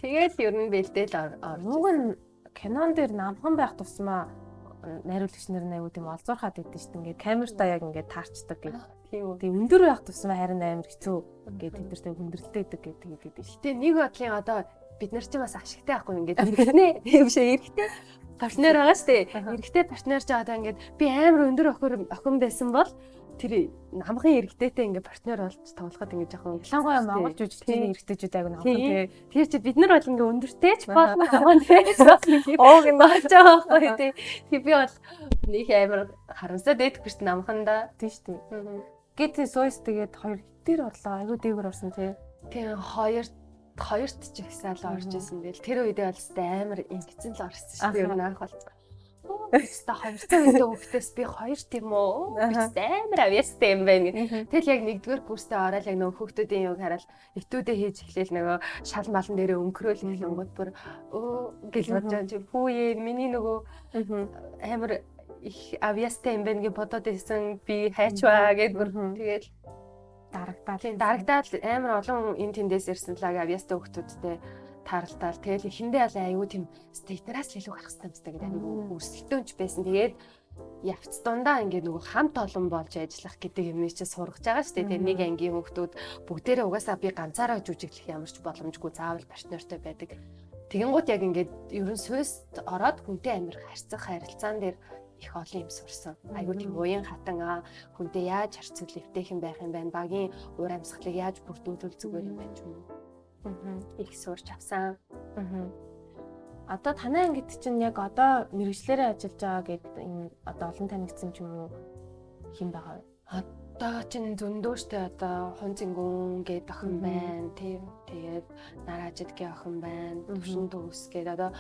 тэгэл ер нь бэлдээл орж. Нүг нь кинон дээр намхан байх тусмаа найруулагч нар нь аягүй тийм олзуурхаад идэв штэ. Ингээд камертаа яг ингээд таарчдаг гэх. Тийм үү. Тийм өндөр байх тусмаа харин амар хэцүү ингээд тэд нартай хүндрэлтэй идэг гэдэг гэдэг штэ. Нэг бодлын одоо бид нар ч бас ашигтай байхгүй ингээд эргэхнэ. Тийм шээ эргэхтэй партнер байгаа штэ. Эрэгтэй партнер ч одоо ингээд би амар өндөр охин байсан бол тэр намхан эрэгтэйтэй ингээд партнер болж тоглоход ингээд жоохон ялангуяа монгол жүжигчдийн эрэгтэйчүүд айгу намхан тий. Тэр чи бид нар бол ингээд өндөртэй ч болно намхан тий. Ууг нь болж байгаа байхгүй тий. Тэг би бол нэг амар харамсаад дээдгүй штэ намхандаа. Тий штэ. Гэт сууйс тэгээд хоёр дээр орлоо. Айгу дээгүүр орсон тий. Тийм хоёрт ч ихсаал орж исэн байл. Тэр үедээ бол өстэй амар ингэсэн л орсон шүү дээ. Ер нь анх бол өстэй хоёрт үедээ хөвгтөөс би хоёр тийм үү? Өстэй амар авьяастай юм байна гэх. Тэгэл яг нэгдүгээр курстэй ороод яг нөгөө хүүхдүүдийн юг хараад этүүдээ хийж эхлээл нөгөө шал малан дээрээ өнгөрөөл эхлэнгүүд бүр өө гэж бодож байгаа чи пүү миний нөгөө амар их авьяастай юм байна гэж бодоод исэн би хайчваа гэд бүр тэгэл дарагдаал. Тийм дарагдаал амар олон энэ тэндээс ирсэн лаг авьяастай хүүхдүүдтэй тааралтаал. Тэгэл эхэндээ бол аюу тийм стейтнаас л илүү гарах хэрэгтэй юмстай гэдэг аюу өрсөлдөөнч байсан. Тэгээд явц дундаа ингээд нөгөө хамт олон болж ажиллах гэдэг юмыг чи сургаж байгаа шүү дээ. Тэгээ нэг ангийн хүүхдүүд бүгдээрээ угаасаа би ганцаараа жүжиглэх ямар ч боломжгүй заавал партнертай байдаг. Тэгэнгუთ яг ингээд ерөн сууст ороод хүнтэй амар харьцах харилцаан дээр их олон юм сурсан. Айгуу тийм уян хатан хүнтэй яаж харьцвал эвтэйхэн байх юм байна. Багийн уур амьсгалыг яаж бүрдүүлвэл зүгээр юм байна ч юм уу. Их сурч авсан. Одоо танай ангид чинь яг одоо мэрэгжлээрээ ажиллаж байгаа гэд энэ одоо олон танигдсан ч юм уу хэн байгаа вэ? Одоо чин зөндөө штэ, одоо Хун Зингүн гээд охин байна тийм. Тэгээд Наражид гээ охин байна. Төвшин Төгс гээд, одоо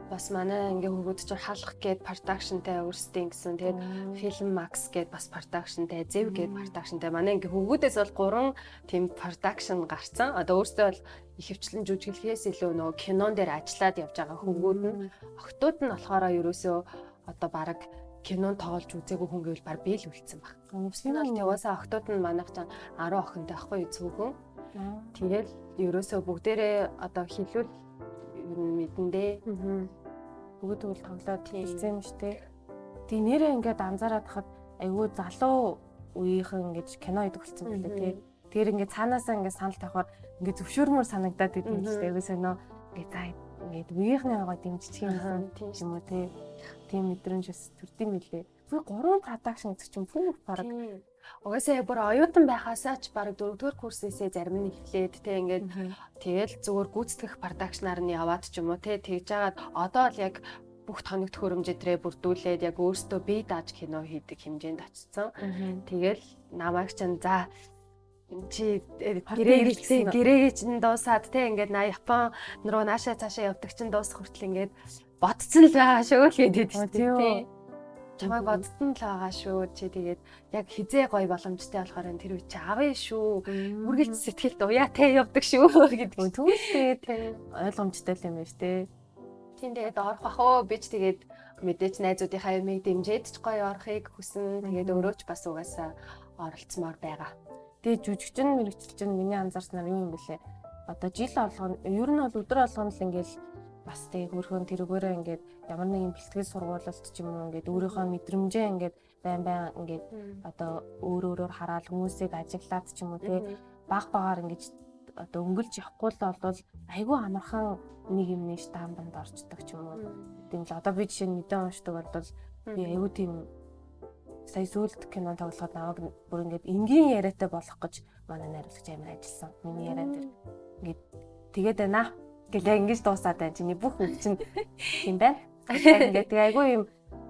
бас манай ингээ хөвгүүд чинь Халах гээд production тай өөрсдийн гэсэн. Тэгээд Film Max гээд бас production тай, Зэв гээд production тай. Манай ингээ хөвгүүдээс бол гурван тийм production гарцсан. Одоо өөрсдөө бол ихэвчлэн жүжиглэхээс илүү нөгөө кинон дээр ажиллаад явж байгаа хөвгүүд нь. Охтууд нь болохоор ерөөсөө одоо бараг кинон тоглож үзээгүй хүн гэвэл баг би л үлдсэн баг. Нь бол угаасаа охтууд нь манайх чам 10 охинтой байхгүй юу, цөөхөн. Тэгэл ерөөсөө бүгдээрээ одоо хэлвэл ер нь мэдэн дээ. Бүгд тэгвэл тоглоод хэлсэн юм шүү дээ. Тэг нэрээ ингээд анзаараад хахад айгүй залуу үеийнхэн ингэж кино хийдэг болсон байлээ тий. Тэгэхээр ингээд цаанаасаа ингээд санал тавихаар ингээд зөвшөөрмөр санагдаад идэв юм шүү дээ. Айгүй сонио ингээд за ингээд үеийнхнийгаа дэмжчих юм юм уу тий. Тийм мэдрэмж бас төрдөм билээ. Бүр гурван production гэдэг чинь бүх баг. Угаасаа яг бүр оюутан байхасаа ч баг дөрөвдүгээр курсээсээ зарим нь эхлээд те, ингээд тэгэл зүгээр гүйцэтгэх production аар нь яваад ч юм уу те, тэгж жагаад одоо л яг бүх тоног төхөөрөмж өдрөө бүрдүүлээд яг өөрсдөө бие дааж кино хийдэг хэмжээнд очсон. Тэгэл намайг чинь за чи гэрээгээ гэрээгээ чинь дуусаад те, ингээд на Япон руу наашаа цаашаа явдаг чинь дуусах хүртэл ингээд бодцсон л байгаа шүү л гэдэг чинь тий. Чамайг бодсон л байгаа шүү. Чи тэгээд яг хизээ гоё боломжтой болохоор тэр үе чи авъя шүү. Үргэлж сэтгэлд уяатай явдаг шүү гэдэг. Түүл тэгээд ойлгомжтой л юм байна шүү дээ. Тийм, тэгээд орох бах оо, би ч тэгээд мэдээч найзуудынхаа юмыг дэмжиж ч гоё орохыг хүсэн. Тэгээд өөрөө ч бас угаасаа оролцмоор байгаа. Тэгээд жүжигчин мэрэгчлэн миний анзаарснаар юу юм бэлээ. Одоо жил болгоно, ер нь бол өдөр болгоно л ингээл бас тэг хөрхөн тэрүүгээрээ ингээд ямар нэгэн бэлтгэл сургуулалт ч юм уу, ингээд өөрийнхөө мэдрэмжээ ингээд байн байн ингээд одоо өөр өөрөөр хараад, хүмүүсийг ажиглаад ч юм уу те, баг багаар ингэж одоо өнгөлж явахгүй л бол айгүй амархан нэг юмны штампанд орчдөг ч юм уу. Тийм л, одоо би жишээ нь мэдээ уншдаг бол би айгүй тийм сая сүүлд кино тоглоход намайг бүр ингээд энгийн яриатай болох гэж манай найруулагч амар ажилласан. Миний яриан дээр ингээд тэгээд байна гэл яг ингэж дуусаад байна. Чиний бүх үг чинь тийм байна. Ингээд тэгээ айгүй юм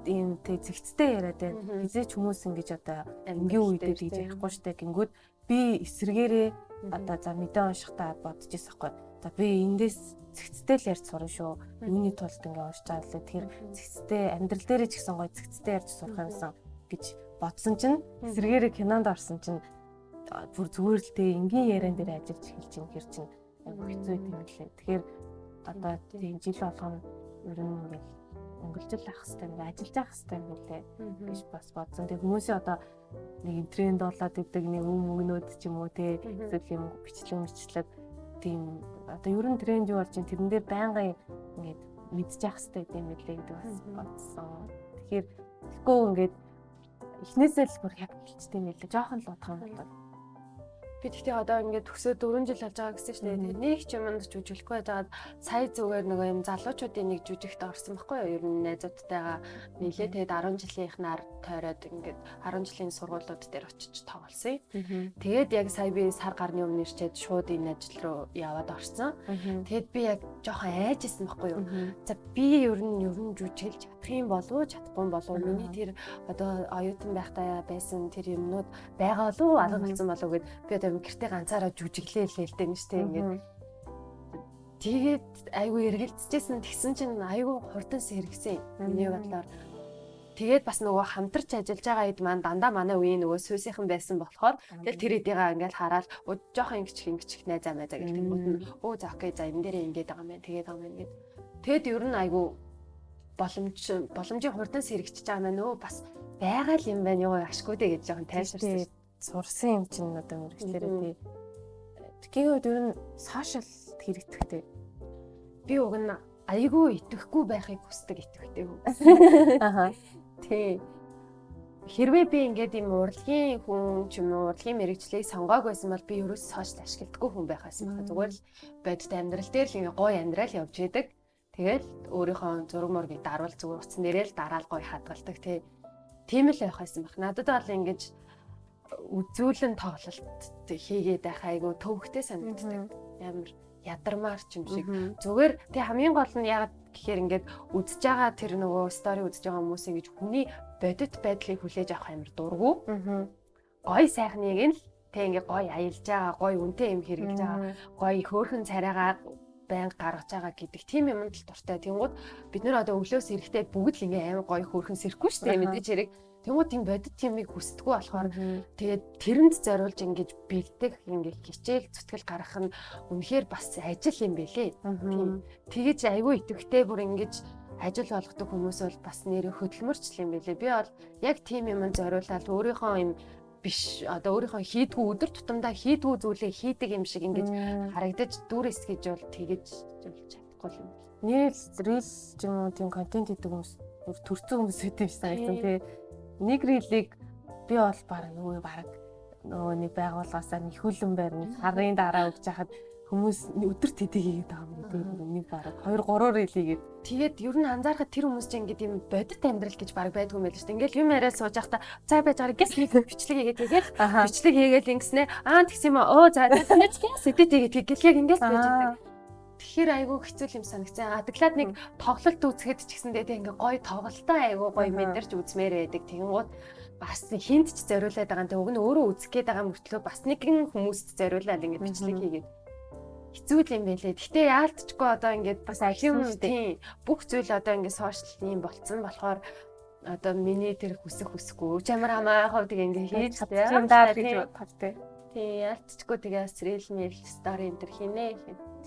ийм тэг зэгцтэй яриад байна. Хизээч хүмүүс ингэж одоо энгийн үедээ тэгж ярихгүй штэ гингүүд би эсрэгээрээ одоо за мэдээ уншихтаа бодож ирсэн байхгүй. За би эндээс зэгцтэй л ярьж сурна шүү. Юуны тулд ингэ уншиж байгаа лээ. Тэгэхээр зэгцтэй амьдрал дээрээ ч гэсэн гоё зэгцтэй ярьж сурах юмсан гэж бодсон чинь эсрэгээрээ кинонд орсон чинь бүр зүгээр л тэг энгийн яриан дээр ажиллаж эхэлж юм хэр чинь айгүй хэцүү юм лээ. Тэгэхээр одоо тийм жил болгоно ер нь ингээл өнгөлжил ах хэвээр, ингээ ажиллаж явах хэвээр юм лээ гэж бас бодсон. Тэгээ хүмүүсийн одоо нэг юм тренд болоод идэг нэг үн мөгнөөд ч юм уу те, эсвэл юм бичлэг мэрчлэг тийм одоо ер нь тренд юу болж чинь тэрэн дээр байнгын ингээд мэдчих хэвээр юм лээ гэдэг бас бодсон. Тэгэхээр тэгэхгүй ингээд эхнээсээ л бүр яг хэлчихдээ юм лээ. Жохон л бодох юм бол. Би тэгтээ одоо ингээд төгсөө 4 жил болж байгаа гэсэн чинь тэгээд нэг ч юмд жүжиглэхгүй байжгаад сая зүгээр нөгөө юм залуучуудын нэг жүжигт орсон байхгүй юу? Ер нь найзуудтайгаа нийлээ, тэгээд 10 жилийнхнаар тойроод ингээд 10 жилийн сургуулиуд дээр очиж тоглосон. Тэгээд яг сая би сар гарны өмнө ирчээд шууд энэ ажил руу яваад орсон. Тэгээд би яг жоохон айж исэн байхгүй юу? За би ер нь жүжиглж чадах юм болов уу, чадахгүй юм болов уу? Миний тэр одоо оюутан байхдаа байсан тэр юмнууд байгаа болов уу, алга болсон болов уу гэд би одоо гэртээ ганцаараа жүжиглээ л л дээ нь штэ ингээд. Тэгээд айгүй эргэлзэжсэн, тэгсэн чинь айгүй хурдан сэргсэн миний бодлоор. Тэгээд бас нөгөө хамтарч ажиллаж байгаа хэд маань дандаа манай үеийн нөгөө сүйсийнхэн байсан болохоор тэгэл тэр эдийгаа ингээл хараад жоохон ингэчих ингэчих найзаа майзаа гэх тэнгууд нь өө за okay, за энэ дээрээ ингээд байгаа юм байна, тэгээд байгаа юм байна гэд. Тэгэд ер нь айгүй боломжийн хурдан сэргэж байгаа юм байна өө, бас байгаа л юм байна юу, ашгүй дээ гэж жоохон тайвширсан. Сурсан юм чинь одоо мэрэгчлэрээ тий. Тгийн хувьд ер нь social хэрэгтэхтэй. Би уг нь айгүй итгэхгүй байхыг хүсдэг итгэвтэй хүн. Тий. Хэрвээ би ингээд юм урлагийн хүн ч юм уу, урлагийн мэрэгчлийг сонгоог байсан бол би ерөөс social ашигладаггүй хүн байх байсан байна. Зүгээр л бодит амьдрал дээр л ингээ гоё амьдрал явж идэг. Тэгэл өөрийнхөө зураг мургийг дарвал зүгээр утсан дээрээ л дараал гоё хадгалдаг тий. Тийм л байх байсан баг. Надад бол ингэж үзүүлэн тоглолт хийгээд байх айгүй төвөгтэй санагддаг. Ямар ядармаар ч юм шиг. Зүгээр тэг хамгийн гол нь яагаад гэхээр ингээд үзэж байгаа тэр нөгөө story үзэж байгаа хүмүүс ингэж хүний бодит байдлыг хүлээж авах амар дургу. Гой сайхныг нь л тэг ингээ гой аялж байгаа, гой үнэтэй юм хэрэглэж байгаа, гой хөөрхөн царайгаа байнга гаргаж байгаа гэдэг тийм юмд л дуртай. Тэнгууд бид нэр одоо өглөөс ирэхдээ бүгд л ингээ амар гоё хөөрхөн сэрэхгүй шүү дээ, мэдээж хэрэг. Тэнгууд тийм бодит юмыг хүсдэггүй болохоор тэгээд тэрэнд зориулж ингэж бэлдэх, ингээ хичээл зүтгэл гаргах нь үнэхээр бас ажил юм бэлээ. Тийм. Тэгэж айгүй идэвхтэй бүр ингэж ажил болгодог хүмүүс бол бас нэрээ хөдөлмөрчл юм бэлээ. Би бол яг тийм юмд зориулаад өөрийнхөө юм биш, одоо өөрийнхөө хийдгүү, өдөр тутамдаа хийдгүү зүйлээ хийдэг юм шиг ингэж харагдаж дүр эсгэж бол тэгэж болж чадахгүй юм. Нэрэл reel ч юм уу тийм контент хийдэг хүмүүс бүр төрцөн хүмүүс байт юм шиг санагдсан тий. Нэг reel ийг би бол баг нөгөө баг нөгөө нэг байгууллагаасаа нэг хөлөн байр нэг сарын дараа өгч хахад хүмүүс өдөр тэдийг хийгээд байгаа юм гэдэг нэг баг 2 3 reel хийгээд. Тэгээд ер нь анзаархад тэр хүмүүс чинь ингээд юм бодит амьдрал гэж баг байдгүй юм байл шүү дээ. Ингээл юм яриад сууж байхдаа цай байж байгаа гэс нэг бичлэг хийгээд тэгэл бичлэг хийгээл ингэснэ аа тэгсэн юм аа өө за танайч гэс эдит хийгээд тэгэл яг ингээс байж байгаа. Тэгэхээр айгүй хэцүү юм санагцсан. Адаглаад нэг тоглолт үзэхэд ч гэсэндээ тэг ингээ гоё тоглолтоо айгүй гоё мэдэрч үзмээр байдаг. Тэгэнгүүт бас хинт ч зориулаад байгаа юм. Тэг уг нь өөрөө үзэх гээд байгаа мөртлөө бас нэгэн хүмүүст зориулаад ингээ бичлэг хийгээд хэцүү л юм байлээ. Гэтэ яалтчгүй одоо ингээд бас юм тийм бүх зүйл одоо ингээд сошиал юм болцсон болохоор одоо миний тэр хүсэх хүсэхгүй чамар хамаа хав тэг ингээ хийж юм даа гэж бодох тий. Тийм яалтчгүй тэгээ бас reel мэл story энэ төр хийнэ.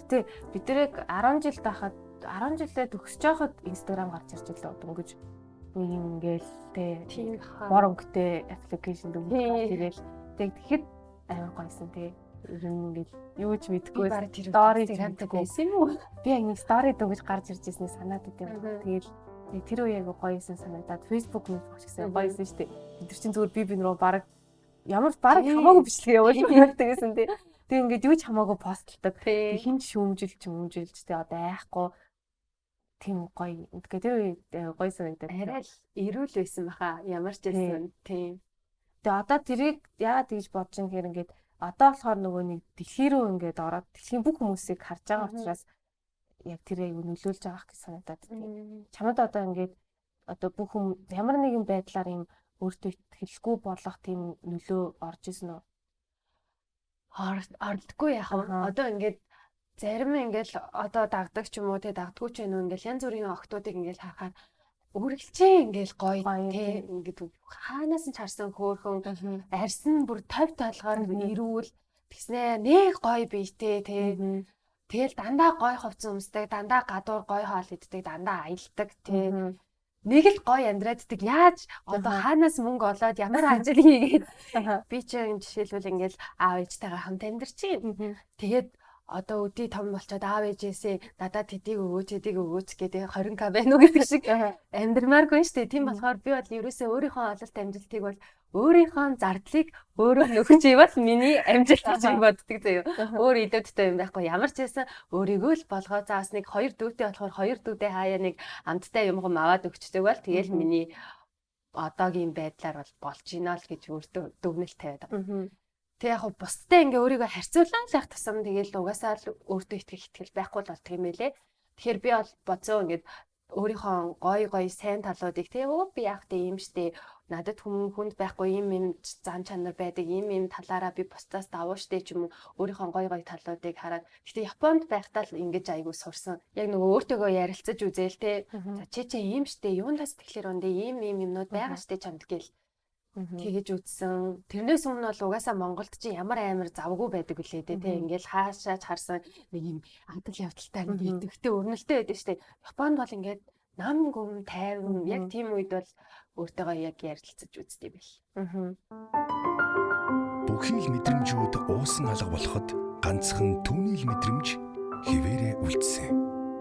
Гэтэ бид тэрэг 10 жил байхад 10 жилдээ төгсөж байхад Instagram гарч ирж байлаа дөнгөж нэг юм ингээл тий бор өнгөтэй application дөнгөж гарч ирээл тэг тэгэхэд амар гоёсэн тий. Ер нь ингээл юу ч мэдэхгүй story Instagram-тай байсан юм уу? Би яг нэг story дөнгөж гарч ирж ирсний санаад идэв. Тэгэл тэр үе яг гоёсэн санагдаад Facebook мэх гэсэн гоёсэн шүү дээ. Бид нар чинь зүгээр би рүү баг ямар баг хамаагүй бичлэг явуулж байсан тий. Тэг ингээд юу ч хамаагүй постлдог. Тэг хин ч шүүмжилж шүүмжилж тий одоо айхгүй тийм гоё. Тэгээ тэр үе гоё санагдаад. Арай л эрүүл байсан баха. Ямар ч байсан тийм. Тэгээ одоо тэрийг яагаад тэгж бодож юм гэхээр ингээд одоо болохоор нөгөө нэг дэлхий рүү ингээд ороод дэлхийн бүх хүмүүсийг харж байгаа учраас яг тэр аягүй нөлөөлж байгаа гэж санагдаад тийм. Чамд одоо ингээд одоо бүх хүм ямар нэгэн байдлаар юм өөртөө итгэлгүй болох тийм нөлөө орж исэн үү? Ордгүй яах вэ? Одоо ингээд зарим ингээд одоо дагдаг ч юм уу те дагдгүй ч юм уу ингээд янз бүрийн охтуудыг ингээд харахаар үргэлжээ ингээл гоё те ингээд хаанаас нь ч харсан хөөхөн арьсан бүр тов толгоор эрүүл тэгснэ нэг гоё биетэй те тэгэл дандаа гоё хувцас өмсдөг, дандаа гадуур гоё хоол иддэг, дандаа аялдаг те нэг л гоё амьдрааддаг. Яаж одоо хаанаас мөнгө олоод ямар ажил хийгээд би ч юм жишээлбэл ингээл аав ээжтэйгээ хамт амьдарч чинь. Тэгээд одоо өдий том болчоод аав ээжээсээ надад тэдийг өгөөч, тэдийг өгөөч гэдэг 20к байна уу гэдэг шиг амьдрмааргүй шүү дээ. Тийм болохоор би бол ерөөсөө өөрийнхөө ололт амжилтыг бол өөрийнхөө зардлыг өөрөө нөхөж ивэл миний амжилт гэж боддог заяа. Өөр идэвхтэй юм байхгүй. Ямар ч байсан өөрийгөө л болгоо заас нэг хоёр дүүтэй болохоор хоёр дүүдээ хаяа нэг амттай юм гом аваад өгчдөг бол тэгэл миний одоогийн байдлаар бол болж гинэ л гэж өөртөө дүгнэлт тавиад байгаа. Тэг яг бусдтай ингээ өөрийгөө харьцуулан л явах тусам тэгэл угаасаа л өөртөө итгэх итгэл байхгүй л болдго юм байлээ. Тэгэхээр би бол бодсоо ингээд өөрийнхөө гой гой сайн талуудыг тэг өө би яах вэ юм штэ надад хүн хүнд байхгүй юм юм зан чанар байдаг юм юм талаараа би бусдаас давуу штэ ч юм уу өөрийнхөө гой гой талуудыг хараад. Гэтэ Японд байхдаа л ингэж айгуу сурсан. Яг нөгөө өөртөөгөө ярилцаж үзээл те. За чи чи юм штэ юунаас тэгэхээр үндэ ийм ийм юмнууд байгаа штэ чамд гэл тэгэж үзсэн. Тэрнээс өмнө бол угаасаа Монголд чи ямар амар завгүй байдаг үлээ дээ те. Ингээл хаашаач харсан нэг юм адал явдалтай нэг идэвхтэй өрнөлттэй байдаг штэ. Японд бол ингээд нам гүм тайван яг тийм үед бол өөртөөгөө яг ярилцаж үздэг байл. Бүхий л мэдрэмжүүд уусан алга болоход ганцхан түүний л мэдрэмж хിവэрэ үлдсэн.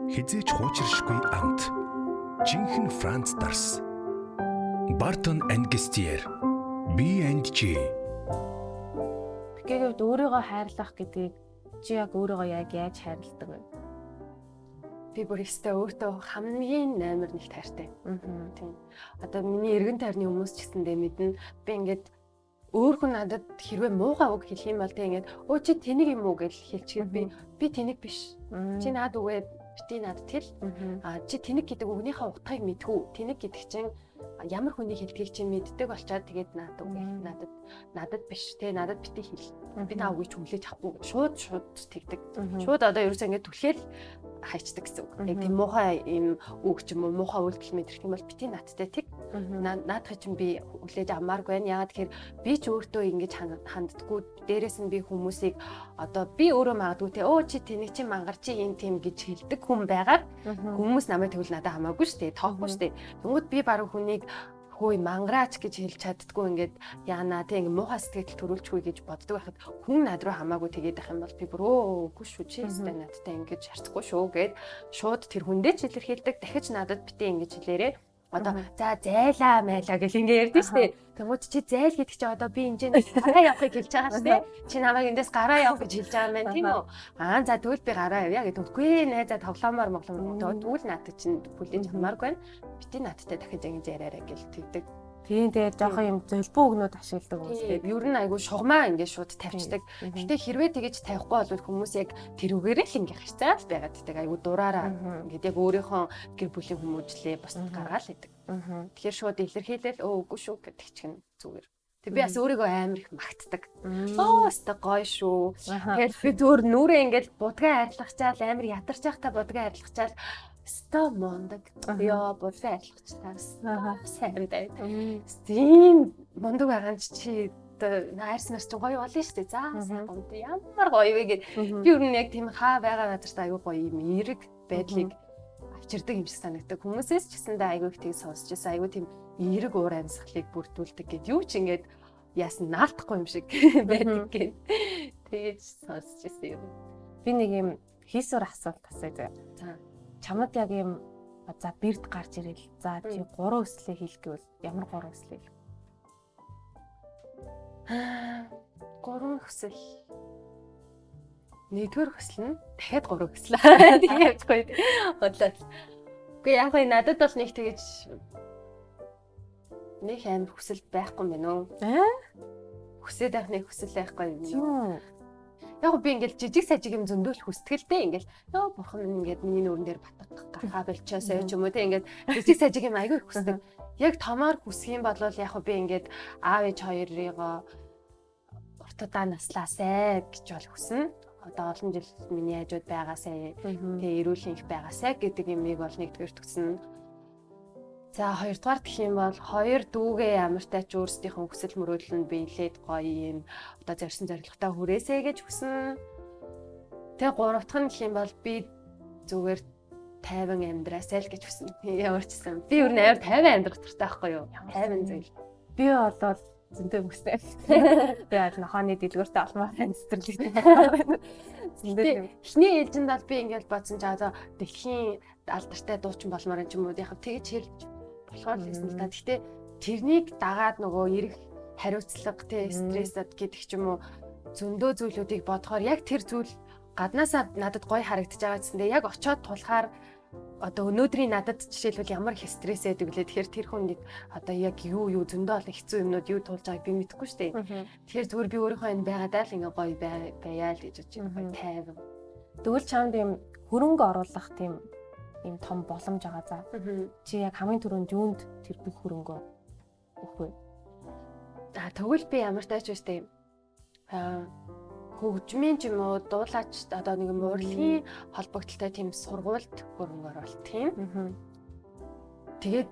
Хизээч хуучиршгүй амт. Жинхэнэ Франц дарс. Barton and Guestier B&G. Пикегийн хувьд өөрийгөө хайрлах гэдгийг чи яг өөрийгөө яг яаж хайрладаг вэ? Би бүр өстэй өөртөө хамгийн номер нэгт хайртай. Тийм. Одоо миний эргэн тойрны хүмүүс ч гэсэндээ мэднэ. Би ингээд өөр хүн надад хэрвээ муугай үг хэлэх юм бол тэг ингээд өө чи тэнэг юм уу гэж хэлчихээд би тэнэг биш. Чи наад үгээ бити надад хэл. А чи тэнэг гэдэг үгнийхээ утгыг мэдхүү. Тэнэг гэдэг чинь Ямар хүний хэлдгийг чи мэддэг болчоод тэгээд надад үг надад биш те, надад бити хэл. Би наа үгийг ч хүлээж авахгүй. Шууд тэгдэг. Шууд одоо ерөөсөө ингээд түлхэл хайчдаг гэсэн үг. Яг тийм муухай юм үг ч юм уу, муухай үйлдэл мэдрэх юм бол бити надтай тэг. Наадах чинь би хүлээж авмааргүй байна. Яагаад тэгэхээр би ч өөртөө ингэж ханддаггүй. Дээрээс нь би хүмүүсийг одоо би өөрөө магадгүй те, өө чи тэнийг чи мангар чи юм тийм гэж хэлдэг хүн байгаад хүмүүс намайг тэгвэл надад хамаагүй шүү дээ, тоохгүй шүү дээ. Тэнгүүд би бараг хүнийг хөөе мангараач гэж хэлж чаддгүй ингээд яана те, ингээд муухай сэтгэл төрүүлчихгүй гэж боддог байхад хүн над руу хамаагүй тэгээд байх юм бол би бүр өө үгүй шүү, чи өстэй надтай ингэж харцахгүй шүү гэд шууд тэр хүндээ ч илэрхийлдэг. Дахиж надад битээ ингэж хэлээрээ. Одоо за зайлаа майлаа гэл ингэ ярьдэн шүү дээ. Тэнгүүд чи зайл гэдэг чи одоо би энэ гараа явахыг хэлж байгаа шүү дээ. Чи намайг эндээс гараа явах гэж хэлж байгаа юм байна тийм үү? Аа за тэгвэл би гараа явъя гэдэг. Үгүй найзаа тоглоомоор моглоомор тэгвэл надад чинь хүлээж авмааргүй байна. Бити надтай дахиж ингэж яриараа гэл тэгдэг. Тийм, тэгээд жоохон юм зөлбөө үгнүүд ашигладаг хүмүүс тийм. Ер нь айгүй шугамаа ингээд шууд тавьчихдаг. Гэтэ хэрвээ тэгэж тавихгүй бол хүмүүс яг тэрүүгээрээ л ингээд харьцаал байгаад байдаг. Айгүй дураараа ингээд яг өөрийнхөө гэр бүлийн хүмүүжлээ бусдад гаргаал идэг. Тэгэхээр шууд илэрхийлэл өө үгүй шүү гэдэг чинь зүгээр. Тэг би бас өөрийгөө амар их магтдаг. Оо өстой гоё шүү. Тэгэл би зүгээр нүрээ ингээд будгаа арилгачаал амар ятарч байхдаа будгаа арилгачаал өстой мундаг. Йоо будгаа арилгачтаа сайн байд. Тийм мундаг байгаа юм чи одоо найрс нар чинь гоё болно шүү дээ. За сайн гомд ямар гоё вэ гэд. Би ер нь яг тийм хаа байгаа газарт айгүй гоё юм эерэг байдлыг авчирдаг юм шиг санагддаг. Хүмүүсээс ч гэсэндээ айгүй их тийг сонсч байсан. Айгүй тийм эерэг уур амьсгалыг бүрдүүлдэг гэд юу ч ингээд яасан наалтахгүй юм шиг байдаг гэд. Тэгэж сонсч байсан юм. Би нэг юм хийсвэр асуулт асууя заяа. За чамд яг юм за бэрд гарч ирэл. За чи 3 өслөө хийх гэвэл ямар 3 өслөө хийх? 3 хүсэл. Нэгдүгээр хүсэл нь дахиад 3 хүсэл. Тийм явчихгүй. Бодлоо. Үгүй яг нь надад бол нэг тэгэж нэг амар хүсэл байхгүй юм байна уу? Аа? Хүсээд байх нэг хүсэл байхгүй юм уу? Яг би ингээл жижиг сажиг юм зөндөөл хүсдэг л дээ. Ингээл ёо бурхан минь ингээд миний нүүрэн дээр батга гарахаа болчоосоо ч юм уу те, ингээд жижиг сажиг юм айгүй хүсдэг. Яг томоор хүсэх юм бол яг би ингээд аав ээж хоёрыгоо урт удаан наслаасай гэж бол хүснэ. Одоо олон жил миний хажууд байгаасай, тэгээ эрүүл их байгаасай гэдэг юмыг бол нэгдүгээр хүснэ. За хоёрдугаар гэх юм бол хоёр дүүгээ ямартай ч өөрсдийнхөө хүсэл мөрөөдөл нь биелээд гоё юм одоо зорьсон зорилготой хүрээсэй гэж хүснэ. Тэгээ гурав дахь нь гэх юм бол би зүгээр тайван амьдраасай л гэж хүснэ. Ямар ч гэсэн би ер нь амар тайван амьдрах дуртай байхгүй юу? Тайван зүйл. Би болвол зөндөө хүсдэг. Би аль нохооны дэлгүүртэй олмоор амьдрал. Зөндөө. Эхний ээлжинд бол би ингээд бодсон чи одоо дэлхийн алдартай дуучин болмоор юм ч юм уу яг тэгж хэлж болохоор л гэсэн л та. Гэхдээ тэрнийг дагаад нөгөө эрэх хариуцлага те стрессад гэдэг ч юм уу зөндөө зүйлүүдийг бодохоор яг тэр зүйл гаднаасаа надад гоё харагдаж байгаа гэсэндээ яг очиод тулахаар одоо өнөөдрийн надад жишээлбэл ямар их стресс байдаг лээ. Тэгэхээр тэр хүн одоо яг юу зөндөө олон хэцүү юмнууд юу туулж байгааг би мэдэхгүй шүү дээ. Тэгэхээр зүгээр би өөрийнхөө энэ байгаадаа л ингээ гоё байяа л гэж бодож байна. Гоё тайван. Тэгвэл чамд юм хөрөнгө оруулах тийм юм том боломж байгаа за. Чи яг хамгийн түрүүнд юунд тэр бүх хөрөнгөө өгөх вэ? А тэгвэл би ямар тач вэ штэ. Хөгжмийн ч юм уу дуулаач одоо нэг мурлагийн холбогдлолтой тийм сургуульд хөрөнгө оруулалт тийм. Тэгээд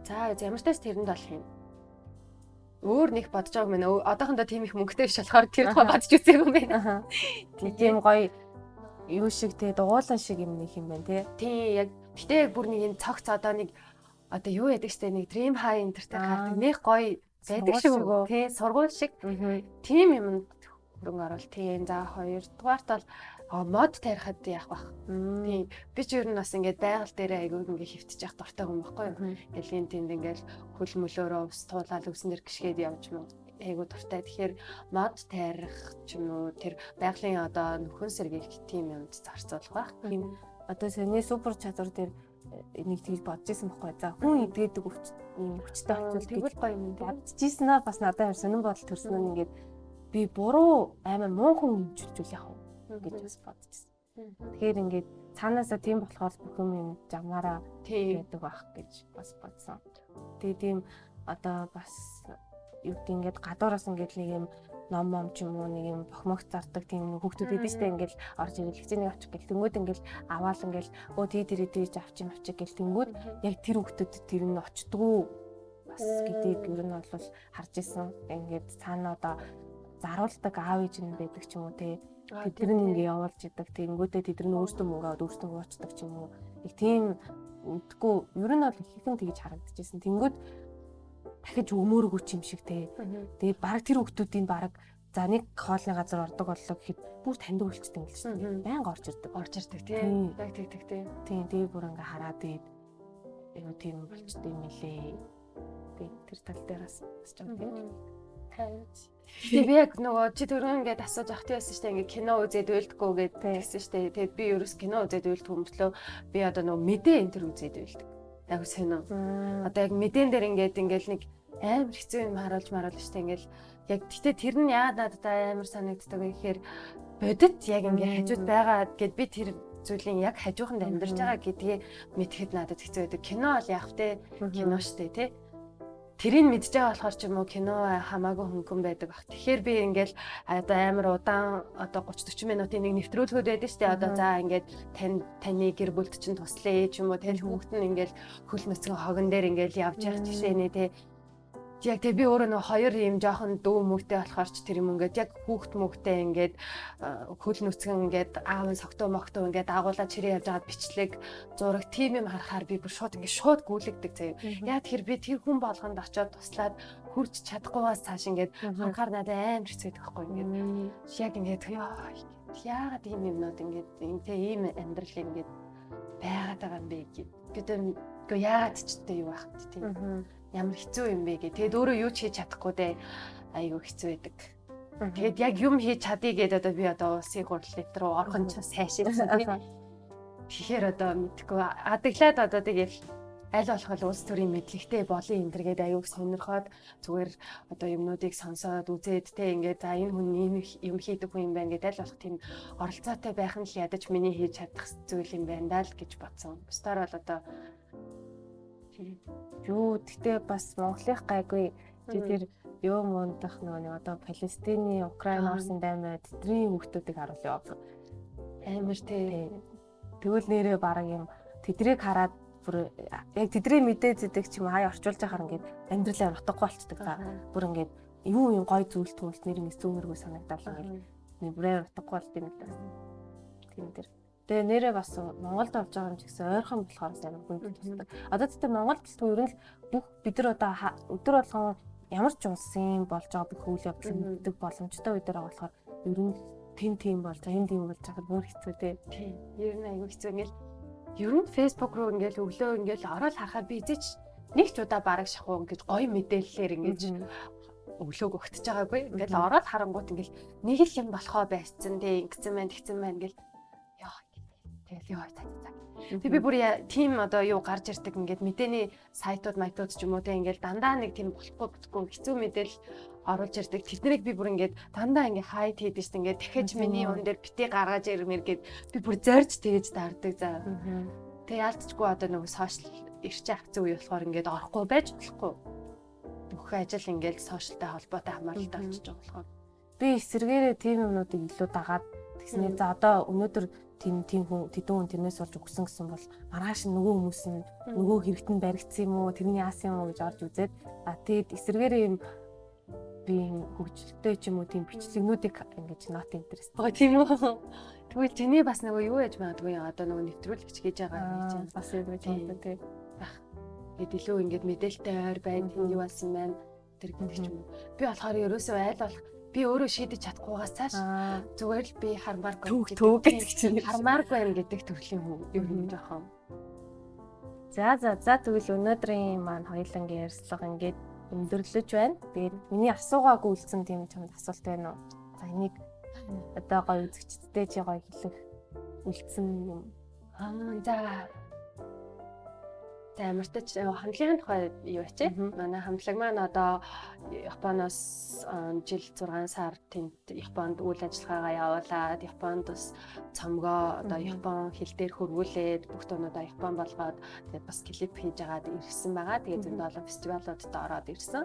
за ямар тач тэрэнд болох юм. Өөр нэг бодож байгааг мэн. Одоохондоо тийм их мөнгөтэй биш болохоор тэр тухай бодож үзээгүй юм байна. Нэг тийм гоё юу шиг те дугуулan шиг юм нэг юм байна те. Тийм яг гэтээ бүр нэг юм цогц одоо нэг одоо юу яадаг штэ нэг Dream High энтертэй гардаг нэг гоё байдаг шиг үү тий сургууль шиг тийм юмд хөрөнгө оруулалт тийм. За хоёрдугаарт бол мод тарихад яах бах. Тийм би ч ер нь бас ингээд байгаль дээрээ айгүй ингээд хөвтөж явах дуртай хүн байхгүй юу. Ингээл энэ тэнд ингээд хөл мөлөөрөө ус туулаад өвсөн дэр гიშгээд явж мөн айгүй дуртай. Тэгэхээр мод тарих ч юм уу тэр байгалийн одоо нөхөн сэргийлэх тийм юмд зарцуулах байх. Тийм одоо саний супер чадвар дээр нэг тэгж бодож исэн байхгүй. За хүн эдгээдэг өвч ийм хүчтэй очвол тэгвэл гоё юм бодож исэн аа бас надад амар сонирн бодол төрсөн нь ингээд би буруу амар муу хүн хэмжүүлж яах вэ гэж бас бодож исэн. Тэгэхээр ингээд цаанаасаа тийм болохоор бүх юм юм жамаараа байдаг байх гэж бас бодсон. Тэгээ тийм одоо бас юу гэдэг ингээд гадуураас ингээд нэг юм ном мом ч юм уу нэг юм бохмогт зардаг тийм хүүхдүүд идэв штэ ингээл орж ирэл хичээний очих гэл тэнгүүд ингээл аваал ингээл өө тий тэрий тийж авчих авчих гэл тэнгүүд яг тэр хүүхдүүд тэр нь очдгоо бас гэдгийг ер нь бол харж исэн. Ингээд цаана одоо заруулдаг аав ээж нь байдаг ч юм уу тий. Тэд нар ингээ явуулж идэг. Тэнгүүтээ тэд нар өөрсдөө мөнгө аваад өөрсдөө хуучдаг ч юм уу. Нэг тийм мэдгүй ер нь бол ихэнх тэгж харагдчихсэн. Тэнгүүд дахиж өмөөргүй ч юм шиг те. Тэгээд баг тэр хүмүүсийн баг за нэг хоолны газар ордог боллоо гэхэд бүр таньдаг болчтой юм л шүү дээ. Баян орж ирдэг. Орж ирдэг тий. Яг тэг тэг тий. Тийм тэгээд бүр ингээ хараад тэгээд юу тийм болчтой юм лээ. Тэгээд тэр тал дээр бас ч юм тийм. Тэгээ би яг нөгөө чи түрүүн ингээд асууж авах байсан шүү дээ. Ингээд кино үзээд уйлдаггүй гээд тэгсэн шүү дээ. Тэгээд би ерөөс кино үзээд уйлдаггүй мөртлөө би одоо нөгөө мэдээ энэ төр үзээд уйлдаг. Яг сонио. Одоо яг мэдээн дээр ингээд ингээд нэг амар хэцүү юм харуулж маруулж шүү дээ. Ингээд яг гэтээ тэр нь яагаад надад амар санагддаг вэ гэхээр бодит яг ингээд хажууд байгаа гэд би тэр зүйлийн яг хажууханд амьдарч байгаа гэдгийг мэдхэд надад хэцүү байдаг. Кино бол яг тэ кино шүү дээ тий. Тэрийг мэдж байгаа болохоор ч юм уу кино хамаагүй хөнгөн байдаг баг. Тэгэхээр би ингээл одоо амар удаан одоо 30 40 минутын нэг нэвтрүүлгүүд байдаг шүү дээ. Одоо за ингээд таны гэр бүлд чинь туслая ч юм уу тэр хүүхэд нь ингээл хөл нүцгэн хогон дээр ингээл явж явах жишээ нэ тий. Яг тэгээ би өөрөө нөгөө хоёр юм жоохон дүү мөгтэй болохоор ч тэр юм ингээд яг хүүхд мөгтэй ингээд хөл нүцгэн ингээд аав нь согтуу могтуу ингээд агуулаад чирээ явж байгаад бичлэг зураг тийм юм харахаар би бүр шууд ингээд шууд гүйлэгдэг заяа. Яг тэр би тэр хүн болгонд очиод туслаад хурж чадахгүйгаас цааш ингээд харахаар надад амар хэцүү байдаг байхгүй ингээд яг ингээд яагаад ийм юмнууд ингээд тэ ийм амьдрал ингээд байгаад байгаа юм бэ гэд. Бид үгүй яагаад ч тэ юу байх вэ тийм. Ямар хэцүү юм бэ гэ. Тэгээд өөрөө юу ч хийж чадахгүй дээ. Айгүй хэцүү байдаг. Тэгээд яг юм хийж чадъя гэдээ одоо би одоо улсын хурлын руу орох нь ч сайшаасан тийм. Тэгэхээр одоо мэдгүй адаглаад одоо тэгэл аль болох улс төрийн мэдлэгтэй болон энэ төр гээд аюуг сонирхоод зүгээр одоо юмнуудыг сонсоод үзээд те ингээд за энэ хүн ийм юм хийдэг хүн юм байна гэдээ аль болох тийм оролцоотой байх нь л ядаж миний хийж чадах зүйл юм байна даа л гэж бодсон. Бусдаар бол одоо юу гэхдээ бас Монголынх гайгүй. Чи тэр юу мундах нөгөө нэг одоо Палестины, Украин, Оросын даймаа тэдний хүүхдүүдийг харуул яваа. Амар тий. Тэгвэл нэрээ бараг юм тэдрийг хараад бүр яг тэдний мэдээ зэдэг ч юм хаяа орчуулж яхаар ингээд амьдралаа утгагүй болчдөг. За бүр ингээд юу юм гой зүйл түмэлт нэр ингээд зүүмэргүй санагдал ингээд бүр амар утгагүй болд юм л да. Тийм тэр. Тэгээ нэрээ бас Монголд болж байгаа юм ч гэсэн ойрхон болохоор амар хүнд тусдаг. Одоо тэгтээ Монголд гэлтгүй ер нь л бүх бид нар одоо өдөр болгон ямар ч улсын болж байгаа бүх үйл явдал мэддэг боломжтой үе дээр байгаа болохоор ер нь тэн тийм болж байгаа, энэ тийм болж байгаа бүр хэцүү те. Тийм. Ер нь айгүй хэцүү ингээл ер нь Facebook руу ингээл өглөө ингээл ороод харахаар би эзэж нэг ч удаа бараг шахуу ингэж гоё мэдээллээр ингэж өглөөг өгтөж байгаагүй. Ингээл ороод харангуут ингээл нэг л юм болохоо байцсан те ингэсэн байна, тэгсэн байна гэл ёо тэгэл ёо за за. Тэг би бүр тийм одоо юу гарч ирдэг ингээд мэдээний сайтууд майтууд ч юм уу те ингээл дандаа нэг тийм болохгүй бүтггүй хэцүү мэдээлэл оруулж ирдэг. Тэднийг би бүр ингээд дандаа ингээд хайт хийдэж шít ингээд дахиж миний юм дээр бити гаргаж ирмээр гээд би бүр зорж тэгэж даардаг за. Тэг яалтчгүй одоо нөгөө сошиал ирч акц үе болохоор ингээд орохгүй байж болохгүй. Бүх ажил ингээд сошиалтай холбоотой хамааралтай болчихж байгаа болохоор би эсэргээрээ тийм юмнуудыг илүү дагаад тэгснээр за одоо өнөөдөр тийм хүн тэдэн хүн тэрнээс болж өгсөн гэсэн бол маргааш нь нөгөө хүмүүс нь нөгөө хэрэгт нь баригдсан юм уу тэрний яасан юм уу гэж орж үзээд а тэгэд эсэргээрээ юм би хөгжилтэй ч юм уу тийм бичлэгнүүдийг ингэж not interest. Аа тийм үү. Тэгвэл чиний бас нөгөө юу яж магадгүй одоо нөгөө нэвтрүүлэгч хийж байгаа юм чинь бас юу гэж боддог тий. Бах. Ингээд илүү ингээд мэдээлэлтэй ойр байна, тэнд юу болсон байна тэр гэдэг ч юм уу. Би болохоор ерөөсөө айл болох би өөрөө шийдэж чадахгүйгаас цааш зүгээр л би хармааргүй гэдэг чинь хармааргүй юм гэдэг төрлийн хүн ер нь жоохон. За за за тэгвэл өнөөдрийн маань хоёулангийн ярилцлага ингээд өндөрлөж байна. Тэгээд миний асуугаагүй үлдсэн тийм чамд асуулт байна уу? За энийг одоо гоё үзэгчдтэй чи гоё хэлэх үлдсэн юм. Аа за. За ямартай ч хамтлагийн тухай юу ачээ. Манай хамтлаг маань одоо Японоос жил 6 сар тэнд Японд үйл ажиллагаагаа явуулаад Японд бас цомгоо одоо Япон хэл дээр хөрвүүлээд бүх дуунуудаа Япон болгоод тэгээд бас клип хийж агаад ирсэн байгаа. Тэгээд зөндөө олон фестивалуудад ороод ирсэн.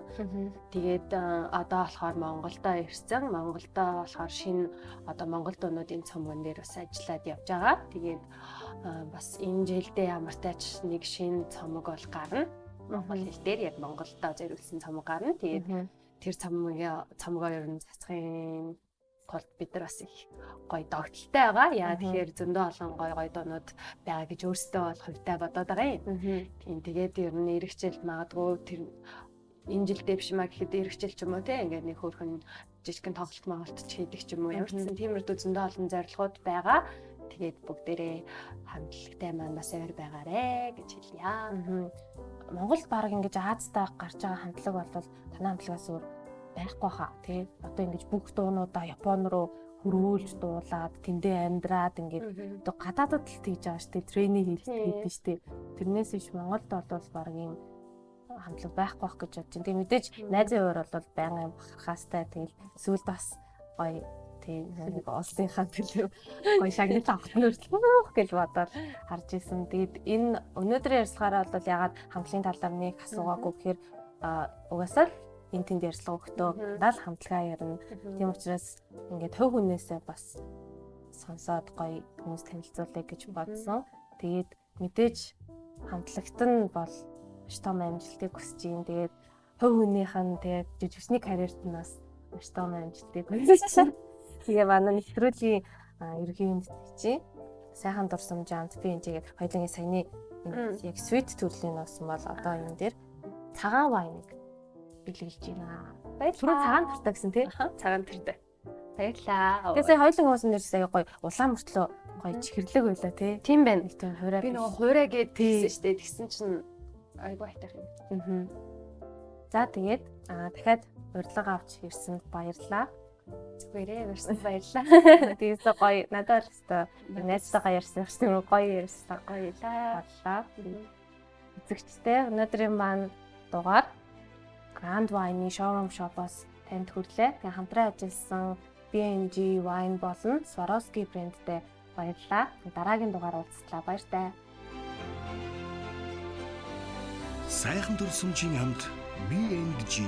Тэгээд одоо болохоор Монголдо ирсэн. Монголдо болохоор шинэ одоо Монгол дуунуудын цомгон дээр бас ажиллаад явж байгаа. Тэгээд бас энэ жилдээ ямартай ч нэг шинэ цомог бол гарна. Монгол хэл дээр яг Монголдо зориулсан цомог гарна. Тэгээд тэр цомгоо ер нь цацхын тулд бид нар бас их гоё догтлолтой байгаа. Яа тэгэхээр зөндөө олон гоё гоё дуунууд байгаа гэж өөрсдөө бол хувьдаа бодоод байгаа юм. Тийм тэгээд ер нь ирэх жил магадгүй тэр энэ жилдээ биш маа гэхэд ирэх жил ч юм уу те ингээд нэг хөөрхөн жижигхэн тоглолт моголт ч хийдэг ч юм уу. Ямар ч гэсэн тиймэрхүү зөндөө олон зорилгууд байгаа. Тэгээд бүгдээрээ хамтлагтай маань бас авир байгаарэ гэж хэлье. Монголд баг ингэж Азтай гарч байгаа хамтлаг бол танай хамтлагаас өөр байхгүй хаа тий. Одоо ингэж бүх дуунуудаа Япон руу хөрвүүлж дуулаад тэндээ амьдраад ингээд одоо гадаадад л тэгж байгаа шүү дээ. Тренинг хийдэг шүү дээ. Тэрнээс биш Монголд бол баг ийм хамтлаг байхгүй бах гэж бодож байна. Тэгээ мэдээж найзын хуваар бол байнгын бахархаастай тэгэл сүүлд бас гоё тийм нэг улсынхаа төлөө гоё шагнал авах нь хүртэл гэж бодоод харж исэн. Тэгээд энэ өнөөдрийн ярилцлагаараа бол ягаад хамтлагийн талаар нэг асуугаагүй гэхээр угаасаа л энэ тэнд ярилцлага өгөхдөө дандаа л хамтлагаа ярина. Тийм учраас ингээд хувь хүнээсээ бас сонсоод гоё хүмүүс танилцуулъя гэж бодсон. Тэгээд мэдээж хамтлагт нь бол маш том амжилтыг хүсэж байна. Тэгээд хувь хүнийх нь тэгээд жижигсний карьерт нь бас маш том амжилтыг хүсэж байна. Тэгээ манай нэвтрүүлгийн ерөнхий тэтгэгчийн сайхан дурсамж амт би энэ тэгээд хоёулангийн саяны яг sweet төрлийн нуусан бол одоо энэ дээр цагаан вайныг бэлгэлж байна. Баярлалаа. Түрүү цагаан төртэй гэсэн тий? Цагаан төртэй. Баярлалаа. Тэгээ сая хоёулангийн уусан нэрс аяа гоё улаан мөртлөө гоё чихэрлэг байлаа тий. Тийм байна. Нэг тийм хувираа. Би нөгөө хувираа гээд тэгсэн шүү дээ. Тэгсэн чинь айгүй айтайх юм. За тэгээд дахиад урилга авч ирсэнд баярлалаа. Зүгээрээ урьсан баярлалаа. Тэгээс гоё надад л хэвээр найзтайгаа ярьсан юм шиг гоё ярьсан гоё лаа. Боллоо. Үзэгчтэй өнөөдрийн маань дугаар Grand Wine-ийн showroom shop-оос танд хүрлээ. Тэгээ хамтран ажилласан B&G Wine болон Swarovski брэндтэй баярлалаа. Дараагийн дугаар уулзлаа. Баяртай. Сайхан дурсамжийн хамт B&G